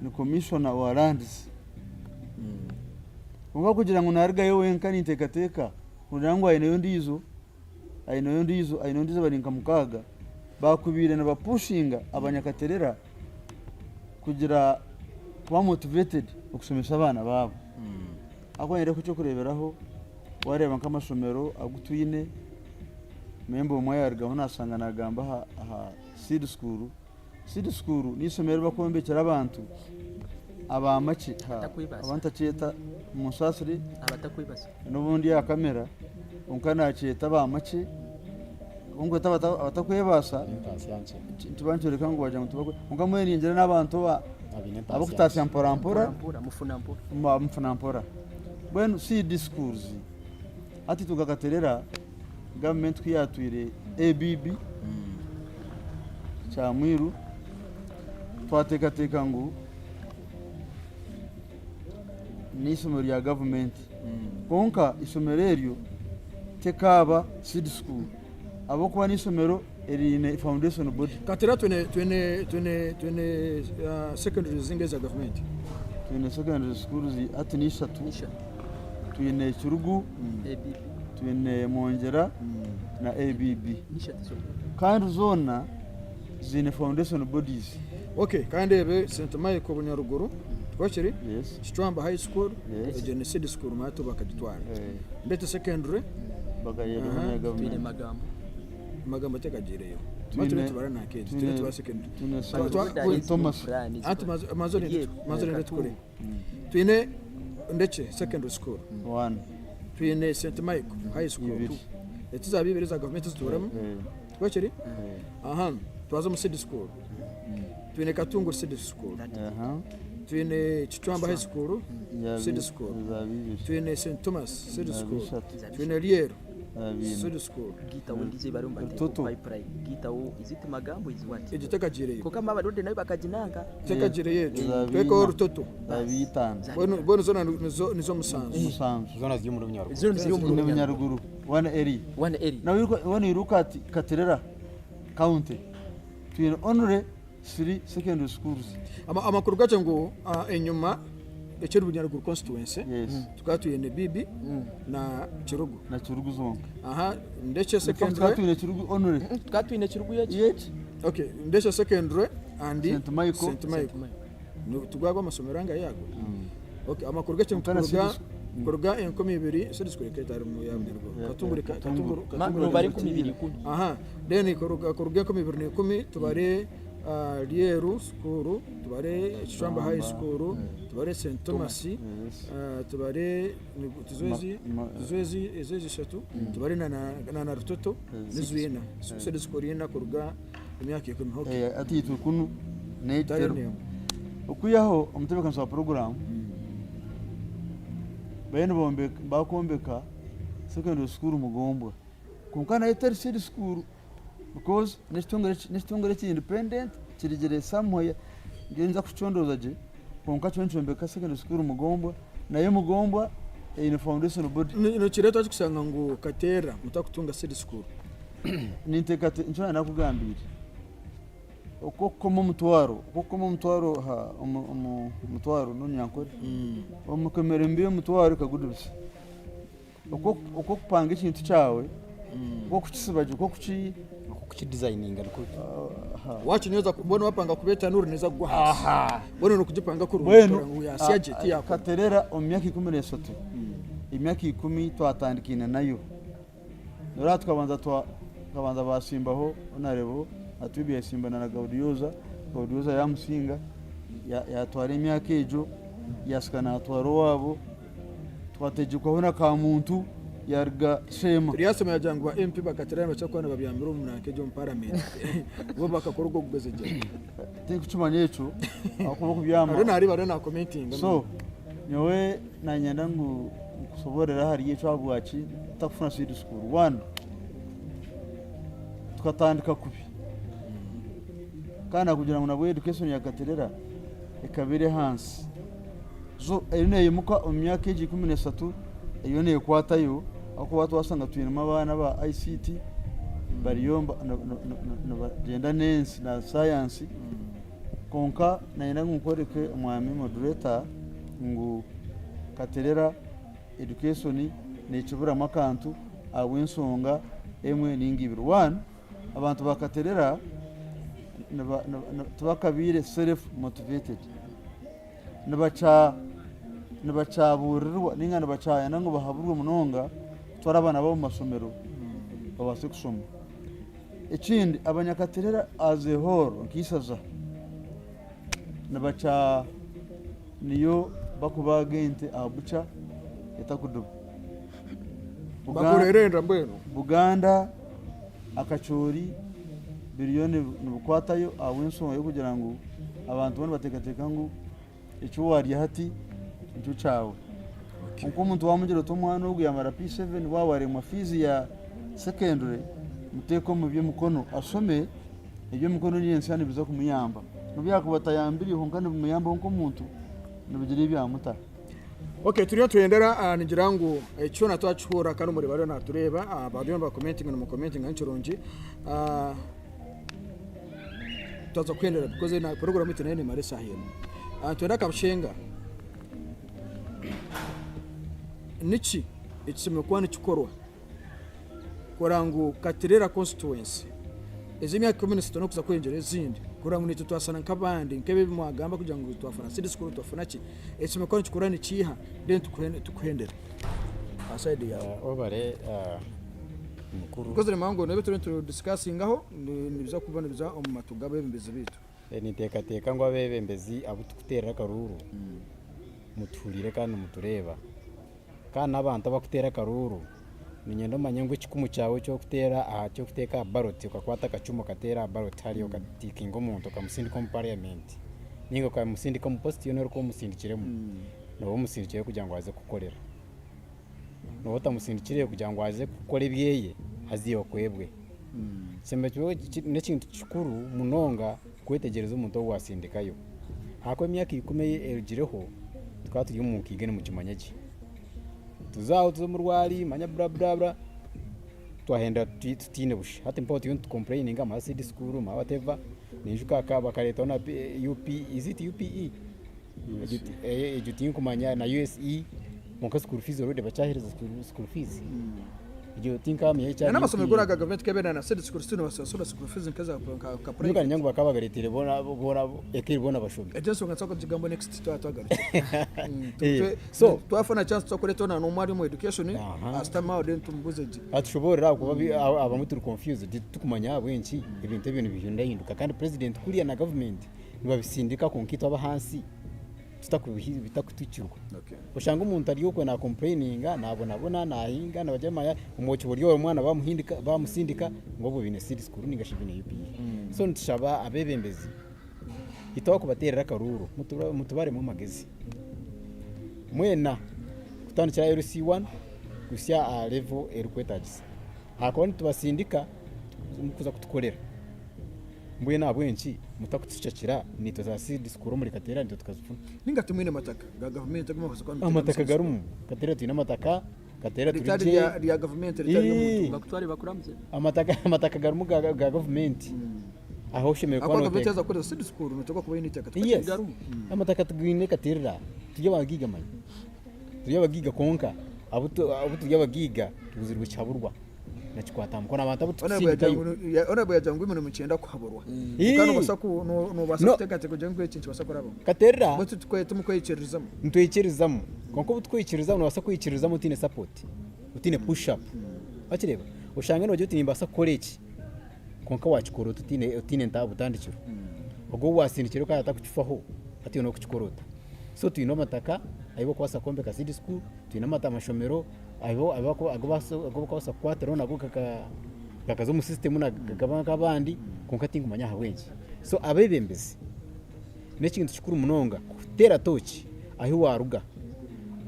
ni commissioner wa lands. Kwonka kugira ngu naarugayo wenka ninteekateeka kugira ngu aineyo ondiijo aineyo ondiijo aineyo ondiijo bari nka mukaaga baakubaire nibapushinga abanyakaterera kugira kuba motivated okushomesa abaana baabo. Ahakuba niinyenda kuha ekyokureeberaho waareeba nk'amashomero agu twine, memba omwe yaarugaho naashanga naagamba aha aha seed school, seed school n'eishomero eri bakwombekyera abantu abamakye Abatakwebaasa. oba ntakyeta munsaasire Abatakwebaasa. n'obundi aha kamera kwonka naakyeta abamakye Kwonka abatakwebaasa nikiba nikyoreka ngu wagira ngu tibakwe kwonka mbwenu ningira n'abantu abakutaasya mpora mpora mufuna mpora. Mbwenu seed schools hati itwe nka Katerera gavumenti ku yaatwire ABB Kyamwiru twateekateeka ngu n'eishomero rya gavumenti kwonka eishomero eryo tekaaba seed school ahabw'okuba n'eishomero eriine foundation body. Kati era twine twine twine twine secondary zingahi eza gavumenti? Twine secondary schools hati n'ishatu, twine Kirugu, twine Mwongyera na ABB kandi zoona ziine foundation bodies. Ok kandi ebe St Michael Bunyaruguru tikwo kiri? Yes. Kicwamba High School Yes. egyo ni seed school matu bakagitwara. Eh. Ndete secondary Bakayenda Aha. ya Twine government. magambo. magambo tekagiireyo. Twine- Matu nitubara nakedi twine- twine tuba secondary. Twine Twa- Thomas. Anti mazo mazo mazo nende tukore. Twine ndekye secondary school. One. Twine St Michael High School. Ibiri. Eti za bibiri za government zituramu. Eh. Tikwo kiri? Aha, twaza omu seed school. Twine Katunguru seed school. Aha. Twine Kicwamba High School Ya seed school. Za bibiri. Twine St Thomas seed Za school. bishatu. Twine Lyero Za bina. seed school. Gitawo ndize barimu bateeka Toto. pipeline. Gitawo is it magambo is what? Egyo tekagiireyo. Konka abarundi nayo bakaginanga. Tekagiireyo egyo. Za Twekaho bina. Rutoto. Za bitano. Mbwenu zoona nizo musanju. Musanju. Zoona ziri omuri Bunyaruguru. Zoona ziri omuri Ni Bunyaruguru. One area. One area. Now when you look at Katerera County, twine only three secondary schools. Amakuru gakyo ngu enyima ekiri Bunyaruguru constituency Yes. tukaba twine Bibi na Kirugu. Na Kirugu zonka. Aha, Ndekye In fact, secondary. tukaba twine Kirugu only. Tukaba twine Kirugu yeki. Yeki. Okay, Ndekye secondary and St. Michael. St. Michael. Tugwago amasomero anga yago. Okay, amakuru g'ekintu Kwonka na kuruga seed kuruga 2000 seed school eka etari mu ya Bunyaruguru. Katunguru Katunguru. Katunguru Ma- nobara 2010. Aha, then kuruga 2010 tubare Ryeru school, tubare Kicwamba High School, tubare St Thomas, tubare tuzwezi tuzwezi ezezi ishatu, tubare na na Rutoto nizwina. Seed school ina kuruga emyaka 10. Okay. Ati itwe kunu Tari n'ekitero n'emwe. Okwihaho omutebeekanisa wa puroguraamu bariyo nibombeka bakwombeka secondary school Mugombwa kwonka nayo teri seed school because n'ekitongore n'ekitongore ekiri independent kirigire somewhere ninza kukicondoza gye kwonka kyo nikyombeka secondary school Mugombwa nayo Mugombwa eine foundation body. Nikireetwa ki kushanga ngu Kateera mutakutunga seed school? Ninteekateeka nikyo naanakugambiire. Okw'okukoma omutwaro, okw'okukoma omutwaro aha omu omu omutwaro n'orunyankore. Omukomere mibi y'omutwaro ekagudubisa. Okwo okw'okupanga ekintu kyawe, okw'okukisiba gye, okw'okuki Okw'okukidizayininga nikwo. Aha. Wakinyweza mbwenu wapanga kuba etanuru neeza kugwa ahansi. Aha. Mbwenu n'okugipanga kurungi Mbwenu kurora ngu yasya gye tiyakoma. Katerera omu myaka 13, emyaka ikumi twatandikaine nayo. Noreeba tukabanza twa tukabanza basimbaho Honarebo Atwibye yasimbana na Gaudioza, Gaudioza yamusinga ya- yatwara emyaka egyo yasika natwara owaabo twategyekwaho na Kamuntu yaruga Sheema. Turyasoma yagira ngu ba MP bakaterana nibakira kuba nibabyamira omu nanka egyo omu paramenti bo bakakora ogwo kugwezegyera. Tinkukimanya ekyo ahakuba okubyama. Ariyo naareeba ariyo naakomentinga. So nyowe nanyenda ngu nkusoborere ahari ekyo ahabwaki tutakufuna seed school. One, tukatandika kubi kandi nakugira ngu nabwo education ya Katerera ekaba eri ahansi. So eriyo neyimuka omu myaka egi 13 eriyo nekwatayo ahakuba twashanga twinemu abaana aba ICT bariyo nibagyenda n'ensi na sayansi. Kwonka nayenda ngu nkworeke omwami moderator ngu Katerera education nekiburamu akantu ahabw'enshonga emwe ninga ibiri. One, abantu ba Katerera tibakabaire self motivated. Nibakyabuurirwa ninga nibakyayenda ngu bahaburwe munonga kutwara abaana baabo omu mashomero babaase kushoma. Ekindi abanyakaterera as a whole nk'eishaza nibakya niyo bakubaaga ente aha bukya etakuduba. Bakurerenda mbwenu. Buganda akacoori biriyo nibikwatayo ahabw'enshonga y'okugira ngu abantu boona nibateekateeka ngu Eki waarya hati nikyo kyawe. Kwonka omuntu waamugira oti omwana ogu yaamara P7 waaba waaremwa fiizi ya secondary, muteeke omu by'emikono ashome, eby'emikono nyentsya nibiza kumuyamba. N'obu yaakuba atayambire kwonka nibimuyambaho nk'omuntu, nibigira ebi byamuta. Okay, turiyo nitwendera nigira ngu eki kyona twakihurira kandi omuri bariyo natureeba bariyo nibakomentinga nimukomentinga nikirungi. Twaza kuhendera because na program yaitu nayo nemara esaaha emwe. Nitwenda Kabushenga, niki ekishemereire kuba nikikorwa kurora ngu Katerera constituency ez'emyaka 13 n'okuza kweyongyera ezindi kurora ngu naitwe twasana nk'abandi nk'ebi ebi mwagamba kugira ngu twafuna seed school twafuna ki, ekishemereire kuba nikikorwa nikiiha then tukuhendere aha side yaawe. Webare mukuru. Because nimanya ngu n'ebi turiyo nitu discussingaho nibiza kuba nibiza omu matu g'abeebembezi baitu. Ninteekateeka ngu abeebembezi abu turikuteerera akaruuru mutuhuriire kandi nimutureeba. Kandi n'abantu abarikuteera akaruuru, niinyenda omanye ngu ekikumu kyawe eki orikuteera aha eki orikuteeka aha baroti okakwata akacumu okateera aha baroti hariya okatiikinga omuntu okamusindika omu pariyamenti nainga okamusindika omu positi yoona ei orikuba omusindikiremu, nooba omusindikire kugira ngu aze kukukorera. Nooba otamusindikire kugira ngu aze kukora ebyeye haza iwe okwebwe. N'ekintu kikuru munonga kwetegyereza omuntu ou waasindikayo. Ahakuba emyaka ikumi erugireho tukaba turi omu nkiga nimukimanya gye. Tuza aho tuza omu rwari manya bura bura bura twahenda tutaine busha. Hati mpaho turiyo nitukompureyininga mara seed school mara whatever naijuka bakareetaho na UP is it UPE? Egyo tinkumanya na USE kwonka school fees already bakyaheereza school fees. Egyo tinkamanya Na ekyari n'amasomero UPE. goona aga gavumenti kebeera na seed school still nibasasura school fees nk'eza nka nka Nyowe private. kaninya ngu bakaba bagareteire boona boona eka eri boona bashomi. Egyo ensonga nituza kugigambaho next twaba twagarukire. Eh, Twe- so Twafuna chance tuza kureeta ona n'omwe ari omu education Aha. ashutame aho then tumubuze gye. Atushoboorore ahakuba bi- a- abamwe turi confused titukumanya ahabw'enki ebintu ebyo nibihindahinduka kandi president kuriya na government nibabisindika kwonka itwe ab'ahansi tutakubihi bitakutuhikirwa. Okay. Oshanga omuntu ari okwe na complaininga nabonabona nahinga nabagira amaya omwoki buri omwana bamuhindika bamusindika ngu obwo biine seed school ninga shi biine UPE. So nitushaba abebembezi itwe abakubaterera akaruuru mutuba mutubaremu amagezi mwena kutandikira aha LC1 kuhitsya aha level erikwetagisa ahakuba nitubasindika mukuza kutukorera. Mbwenu ahabw'enki mutakutushakira naitwe za seed school omuri Kateera naitwe tukazifuna? Ninga timwine mataka ga gavumenti agu murikubaasa kuba nimuteekamu Amataka seed school? garimu. Kateera twine amataka, Kateera turi Ritari gye. rya rya gavumenti ritari ry'omuntu. Ii, Bakutware bakuramuze. Amataka amataka garimu ga ga gavumenti ahu oshemereire kuba Ahakuba gavumenti noteeka. yaaza kukuhereza seed school noteekwa kuba oine eitaka. Tikwo Yes. kiri garimu? Amataka tugwine Kateera turi abagaiga manya. Turi abagaiga kwonka abu tu abu turi abagaiga tubuzirwe kihaburwa. na kikwata aha mukono abantu abu tukusindikayo. Honorable yagira ngu imwe nimukyenda kuhaburwa. Ii. Kandi nobaasa ku nobaasa No. kuteekateeka kugira ngu eki nikibaasa kurabaho. Katerera Mbwenu titukwe timukweyikiririzamu. nitweyikiririzamu kwonka obu tukweyikiririzamu nobaasa kweyikiririzamu otiine support otiine push up wakireeba oshange nogira oti nimbaasa kukora eki kwonka wakikora ota otiine otiine nta butandikiro ogwo ou wasindikire ka atakukifaho hati iwe nokukikora ota so twine amataka ahu barikubaasa kwombeka seed school twine amata amashomero ahu agu barikubaasa kukwatiraho nago gakaza omu system gakaba nk'abandi kwonka tinkumanya ahabw'enki. So abeebembezi n'ekintu kikuru munonga kuteera tooki ahu waaruga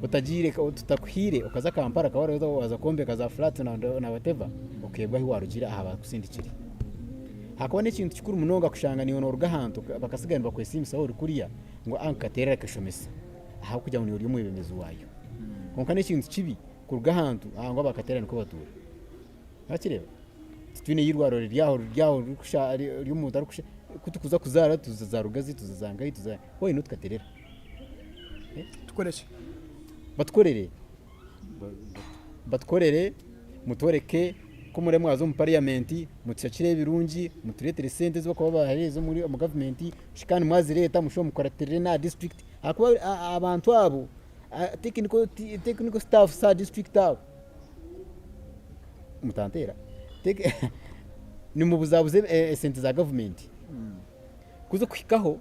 otagiire tutakuhaire okaza Kampala okaba oriyo waaza kwombeka za flat na whatever okeebwa ahu waarugire aha baakusindikire. Hakaba n'ekintu kikuru munonga kushanga naiwe nooruga ahantu bakatsiga nibakwesiimisa ahu ori kuriya ngu kateera akashomesa ahabw'okugira ngu niiwe ori omwebembezi waayo. Kwonka n'ekintu kibi kuruga ahantu aha ngu abakateera nikwo batuura. Wakireeba? Titwine eirwariro riri aho riri aho ririkusha ry'omuntu arikusha ku turikuza kuzaara tuza za Rugazi tuza za Ngai tuza why not Katerera? Tukore ki? Batukorere. Batukorere mutworeke ku muriyo mwaza omu parliament mutushakire ebirungi mutureetere sente ezi barikuba babaheereza omu gavumenti kandi mwazireeta mushube mukuratirire n'aha district ahakuba abantu abo technical staff aha district aho mutanteera nimubuzabuza esente za gavumenti kuza kuhikaho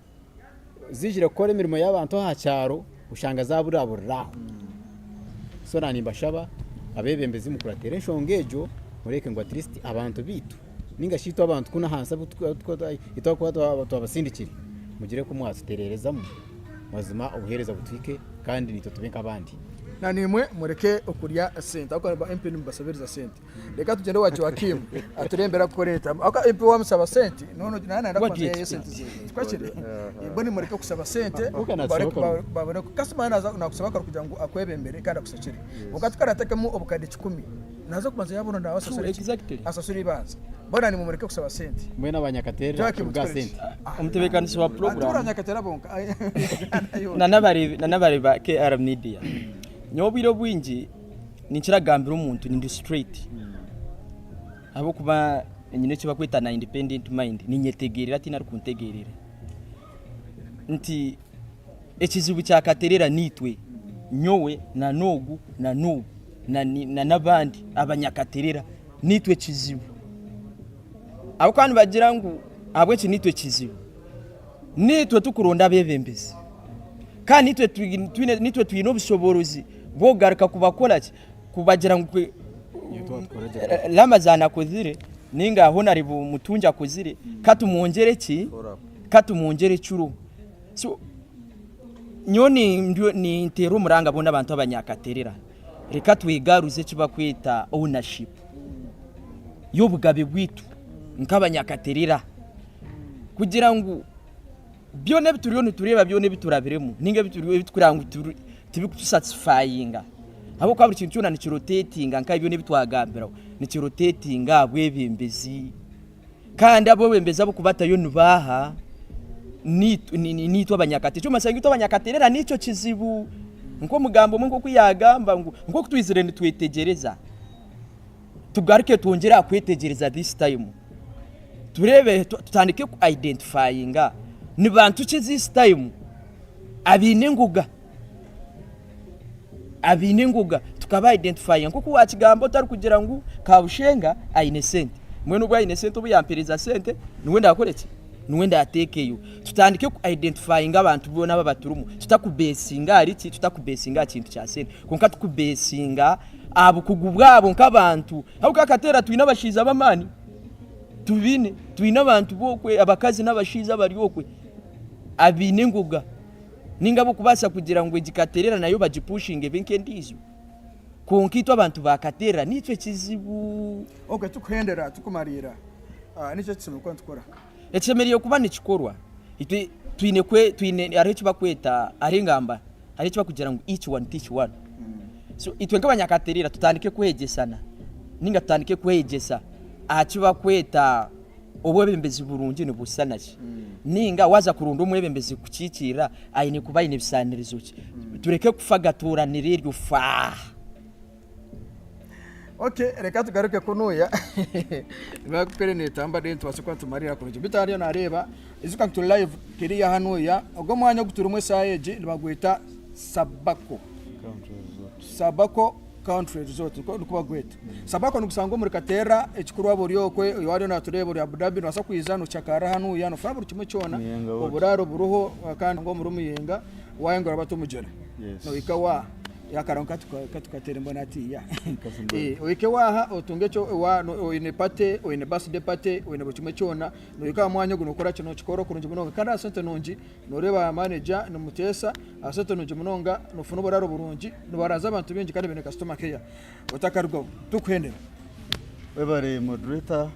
ziijire kukora emirimo y'abantu aha kyaro oshanga zaburaburira aho so naanye nimbashaba abeebembezi mukurateere enshonga egyo mureebe ngu at least abantu baitu ninga shi itwe abantu kunu ahansi abu turikuba twabasindikire mugire oku mwatutereerezamu mazima obuheereza butuhike kandi naitwe tube nk'abandi. Na naimwe mureke okurya sente ahabw'okuba ba MP nimubasabiriza sente. Reka tugyende owa Joakim aturembere akukora eta. Ahabw'okuba MP wamusaba sente noona nawe nayenda What do kubanza you yaheyo expect? sente zeye. Tikwo kiri? Mbwenu mureke kusaba sente Kwonka natusaba bareke akaruru. babone kasitoma naza nakusaba akaruru kugira ngu akwebembere kandi akusakire. Kwonka tukaratekemu obukadde kikumi naza kubanza yabona nawe True, asasure ki? exactly. Asasure eibanja. Mbwenu naimwe mureke kusaba sente. Mbwenu abanyakaterera Joakim kuruga aha tukore ki? sente. Omutebeekanisi wa Tura puroguraamu Nyakatera bonka. Uganda yoona. na n'abareebi ba KR Media, nyowe obwire obwingi ninkira kugambira omuntu ndi straight ahabw'okuba nyine eki barikweta na independent mind, ninyetegerera tihaine arikuntegerera. Nti ekizibu kya Katerera niitwe, nyowe na n'ogu na n'ogu na n'abandi abanyakaterera niitwe ekizibu. Ahabw'okuba nibagira ngu ahabw'enki niitwe ekizibu, niitwe turikuronda abeebembezi kandi niitwe twine obushoboorozi bw'okugaruka kubakora ki, kubagira ngu Ramazan akozire ninga Honarebo Mutungi akozire katumwongyere ki, katumwongyere ekiro. So nyowe ninteera omuranga boona abantu abanyakaterera reka twegaruze eki barikweta ownership y'obugabe bwaitu nk'abanyakaterera kugira ngu byona ebi turiyo nitureeba byona ebi turabiremu ninga ebi turikureba ngu tibikutusatisfayinga ahabw'okuba buri kintu kyona nikirotetinga nka byona ebi twagambiraho nikirotetinga aha bwebembezi. Kandi abebembezi abukubatayo nibaaha? Niitwe abanyakaterera. Ekirikumanyisa ngu itwe abanyakaterera nikyo kizibu. Nk'omugambi omwe nk'oku yaagamba ngu nk'oku twizire nitwetegyereza. Tugaruke twongyere aha kwetegyereza this time. Tureebe tutandike ku identifyinga ni bantu ki this time abaine engoga. Abaine engoga tukaba identifyinga nk'oku waakigamba otarikugira ngu Kabushenga aine sente. Mbwenu obu aine sente obu yampeereza sente niwe ndaakore ki? Niwe ndaateekeyo. Tutandike ku identifyinga abantu boona aba abaturimu tutakubeesinga ahari ki? Tutakubeesinga aha kintu kya sente kwonka tukubeesinga aha bukugu bwabo nk'abantu. Ahabw'okuba Kateera twine abashaija b'amaani, tubaine, twine abantu b'okwe abakazi n'abashaija abari okwe abaine engoga. Ninga abarikubaasa kugira ngu egi Katerera nayo bagipushinge ebe nk'endiijo. Kwonka itwe abantu ba Katerera niitwe ekizibu. Ok tukuhendera tukumariira niki eki tushemereire kuba nitukora? Ekishemereire kuba nikikorwa itwe twine kwe twine hariho eki barikweta hariho engamba hariho eki barikugira ngu each one teach one. So itwe nk'abanyakaterera tutandike kwegyesana ninga tutandike kweyegyesa aha ki barikweta Obwebembezi burungi nibushushana ki? Ninga waaza kuronda omwebembezi kukukiikirira, aine kuba aine bisaanirizo ki? Tureke kufa gatuuranire eryo fa. Okay, reka tugaruke kunuya bakupere netamba then tubase kuba tumarira kurungi bitu hariyo nareeba ijuka ngu turi live kiriya hanuya ogu omwanya ogu turimu esaaha egi nibagweta Sabako Sabako Country Resort nikwo bagweta. Sabako nigusangwa omuri Katerra ekikuru waaba ori okwe waaba oriyo natureeba ori Abu Dhabi nobaasa kwija nochakarra hanuya nofuna buri kimwe kyona oburaaro buriho kandi omuri Muyenga wayenga orabata omugyera nohika waaha akarongo katukateera mbwenu hatiiya ohike waaha otunge oine party oine birthday party oine buri kimwe kyona nohika aha mwanya ogu nokora ki nokikora kurungi munonga kandi aha sente nungi Noreeba manager nimuteesa aha sente nungi munonga nofuna oburaaro burungi nibaraaza abantu baingi kandi baine customer care otakarugaho tukuhendera. Webare moderator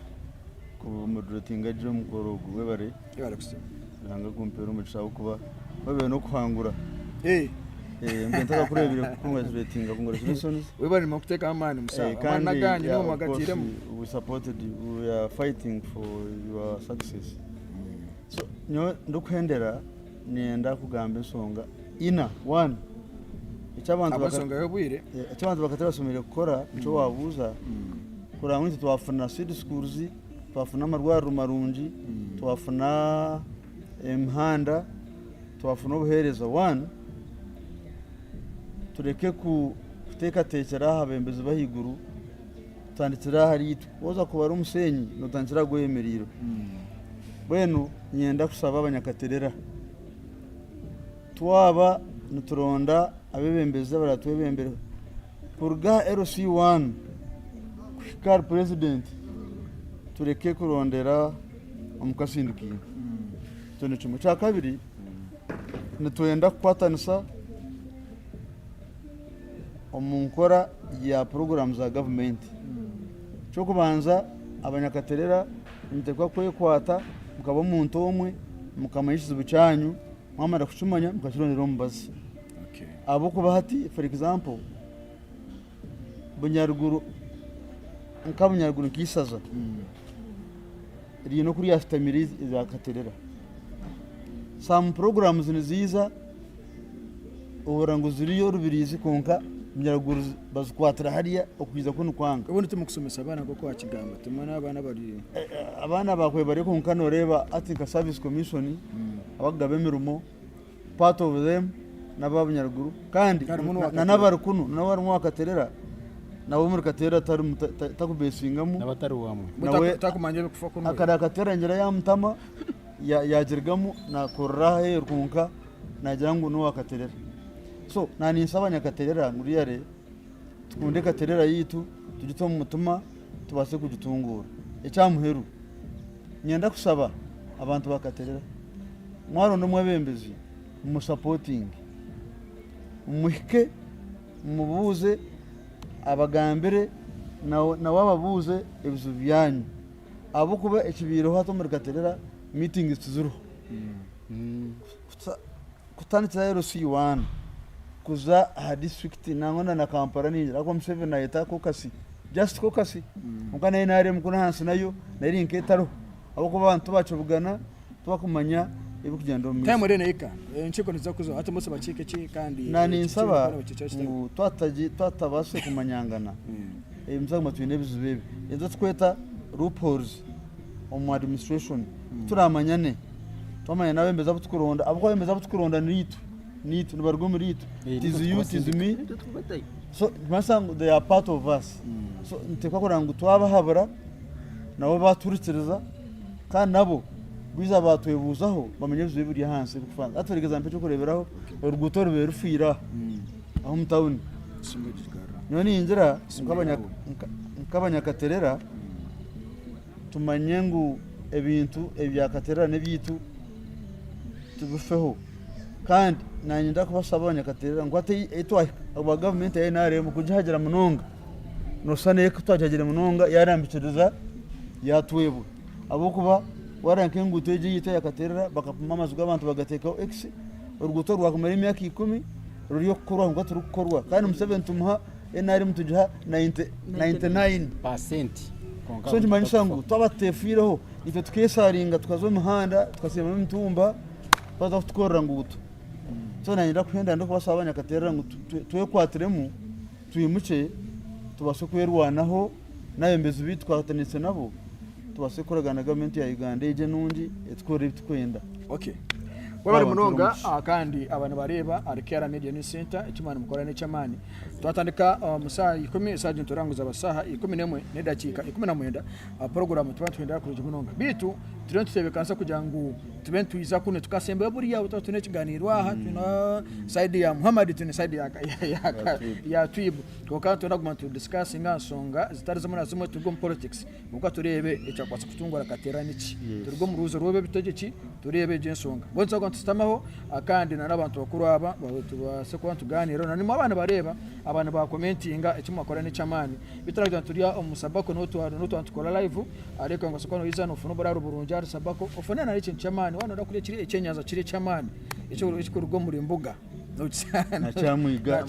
ku moderatinga gye omukoro ogu webare. Webare kusiima. Ruhanga akumpere omugisha ahabw'okuba webare n'okuhangura. Eh mbwenu ntakakureebire ku congratulatinga congratulations. Webare kuteekamu amaani musawo. Amaani n'aganyu nimwe mwagatairemu. We supported you, we are fighting for your success. So nyowe ndikuhendera niinyenda kugamba enshonga ina. One, eki abantu baka- Ahabw'enshonga y'obwire. Eh, eki abantu bakatari bashemereire kukora nikyo waabuuza kureba ngu itwe twafuna seed schools, twafuna amarwariro marungi, twafuna emihanda, twafuna obuheereza. One, tureke ku- kuteekateekyera aha bembezi b'ahaiguru Tutandikire ahari itwe. Waza kubara omusheenyi notandikira aha gweyemereire. Mbwenu niinyenda kushaba abanyakaterera, twaba nituronda abeebembezi abaratwebembere kuruga aha LC one kuhika ahari purezidenti tureke kurondera omu kasindikaine. Ekyo ni kimwe. Ekyakabiri, nitwenda kukwatanisa. omu nkora ya puroguraamu za gavumenti. Eky'okubanza abanyakaterera nimuteekwa kwekwata mukaba omuntu omwe mukamanya ekizibu kyanyu mwamara kukimanya mukakirondera omubazi. Ahabw'okuba hati for example Bunyaruguru nka Bunyaruguru nk'eisaza riine oku ryashutamire erya Katerera. Some puroguraamu niziiza Ohurira ngu ziriyo Rubirizi kwonka Nyaruguru bazikwatira hariya okwija kunu kwanga. Obundi timukusomesa abaana nk'oku wakigamba timwe abaana bari. Abaana bakwe bariyo kwonka noreeba hati nka service commission abakugaba emirimo part of them naba Bunyaruguru kandi na nabari kunu nawe harimu owa Katerera nawe omuri Katerera tarimu takubesingamu. Nawe tari wamwe. Nawe Takumanya ebikufa kunu. Akari Katerera ngira yamutama yagirigamu nakorera aheru kwonka Nagira ngu n'owa Katerera. So na ninsaba Nyakaterera ngu really tukunde Katerera yaitu, tugite omu mutima tubaase kugitunguura. Ekya muheru, niinyenda kushaba abantu ba Katerera, mwaronda omwebembezi mumusapotinge, mumuhike, mumubuuze, abagambire, nawe ababuuze ebizibu byanyu. Ahabw'okuba ekibaireho hati omuri Katerera, meetings tiziriho. Kutandikira LC one kuza aha disiturikiti nangwa na na Kampala ningira ahakuba Museveni nayeta kokasi just kokasi kwonka na NRM kunu ahansi nayo nayo eri nk'etariho ahabw'okuba abantu tibakibugana tibakumanya ebirikugyenda omu maisho. Time eri nehika enkiiko niziza kuzaho hati musa bakiike ki kandi Na ninsaba ngu twatabaasire kumanyangana. Nituza kuguma twine ebizibu ebi. Ebi turikweta loopholes omu administration. Kuturamanyane, twamanya n'abebembezi abu turikuronda, ahabw'okuba abebembezi abu turikuronda niitwe, niitwe, nibaruga omuri itwe. It is you, it is me. So nikimanyisa ngu they are part of us. So nituteekwa kureba ngu twabahabura, nabo baatuhurikiriza, kandi nabo baija baatwebuuzaho bamanye ebizibu ebiri ahansi ebirikufa. Hati for example eky'okureeberaho, oruguuto orubaire rufiire aha, aha omu tawuni. Nyowe ningira nk'abanyakaterera tumanye ngu ebintu ebya Katerera n'ebyaitu tubifeho kandi naanye ninda kubasaba abanyakaterera ngu hati ahi twahika ahabwa gavumenti ya NRM kugihagira munonga nooshusha nayo ku twagihagire munonga yarambikiriza yatwebwa ahabw'okuba wareeba nk'enguuto egi eyaitu eya Katerera bakapima amaju g'abantu bagateekaho X oruguuto rwakumara emyaka ikumi ruri okukorwa kwonka tirurikukorwa kandi Museveni tumuha NRM tugiha 99. Paasenti kwonka So nikimanyisa ngu twaba tutefiireho itwe tukesaringa tukaza omu mihanda tukasimbamu emitumba baza kutukorera nguuto. So nanye ndakuhenda ndikubasaba abanyakaterera ngu twekwatiremu twimukye tubaase kwerwanaho n'abebembezi beitu tukwatanise nabo tubaase kukoragana na gavumenti ya Uganda egyo enungi etukorere ebi turikwenda. Okay. Webale munonga kandi aba nibareeba ahari KR Media News Center eki mwaba nimukora n'eky'amaani. Twatandika omu saaha ikumi esaaha egi nituranguza aba saaha 11 n'edakiika 19 aha puroguraamu tuba nituhendera kurungi munonga. Beitu turiyo nituteebekanisa kugira ngu tube nitwiza kunu tukasembayo buriya twaba twine ekiganiiro aha twine sayidi ya Muhammad twine sayidi ya, ya, ya, ya Twibu. Kwonka nitwenda kuguma nitudisikasinga aha nshonga zitari zimwe na zimwe turuge omu politics. Kwonka tureebe ekyakubaasa kutungura Kateera niki. Turuge omu ruhuuzo rw'eby'obutegyeki tureebe egyo enshonga. Mbwenu nituza kuba nitushutamaho kandi n'abantu bakuru aba tubaase kuba nitugaaniira na nimwo abaana bareeba abaana baakomentinga eki mwakora n'eky'amaani. Beitu turagira ngu turi omu Sabako niho twaba nitukora live ariko ngu kuba noija nofuna oburaaro burungi ahari Sabako ofune n'ekintu ky'amaani waaba nooyenda kurya ekyenyanja kiri eky'amaani ekirikuruga omuri mbuga. Nakyamwiga.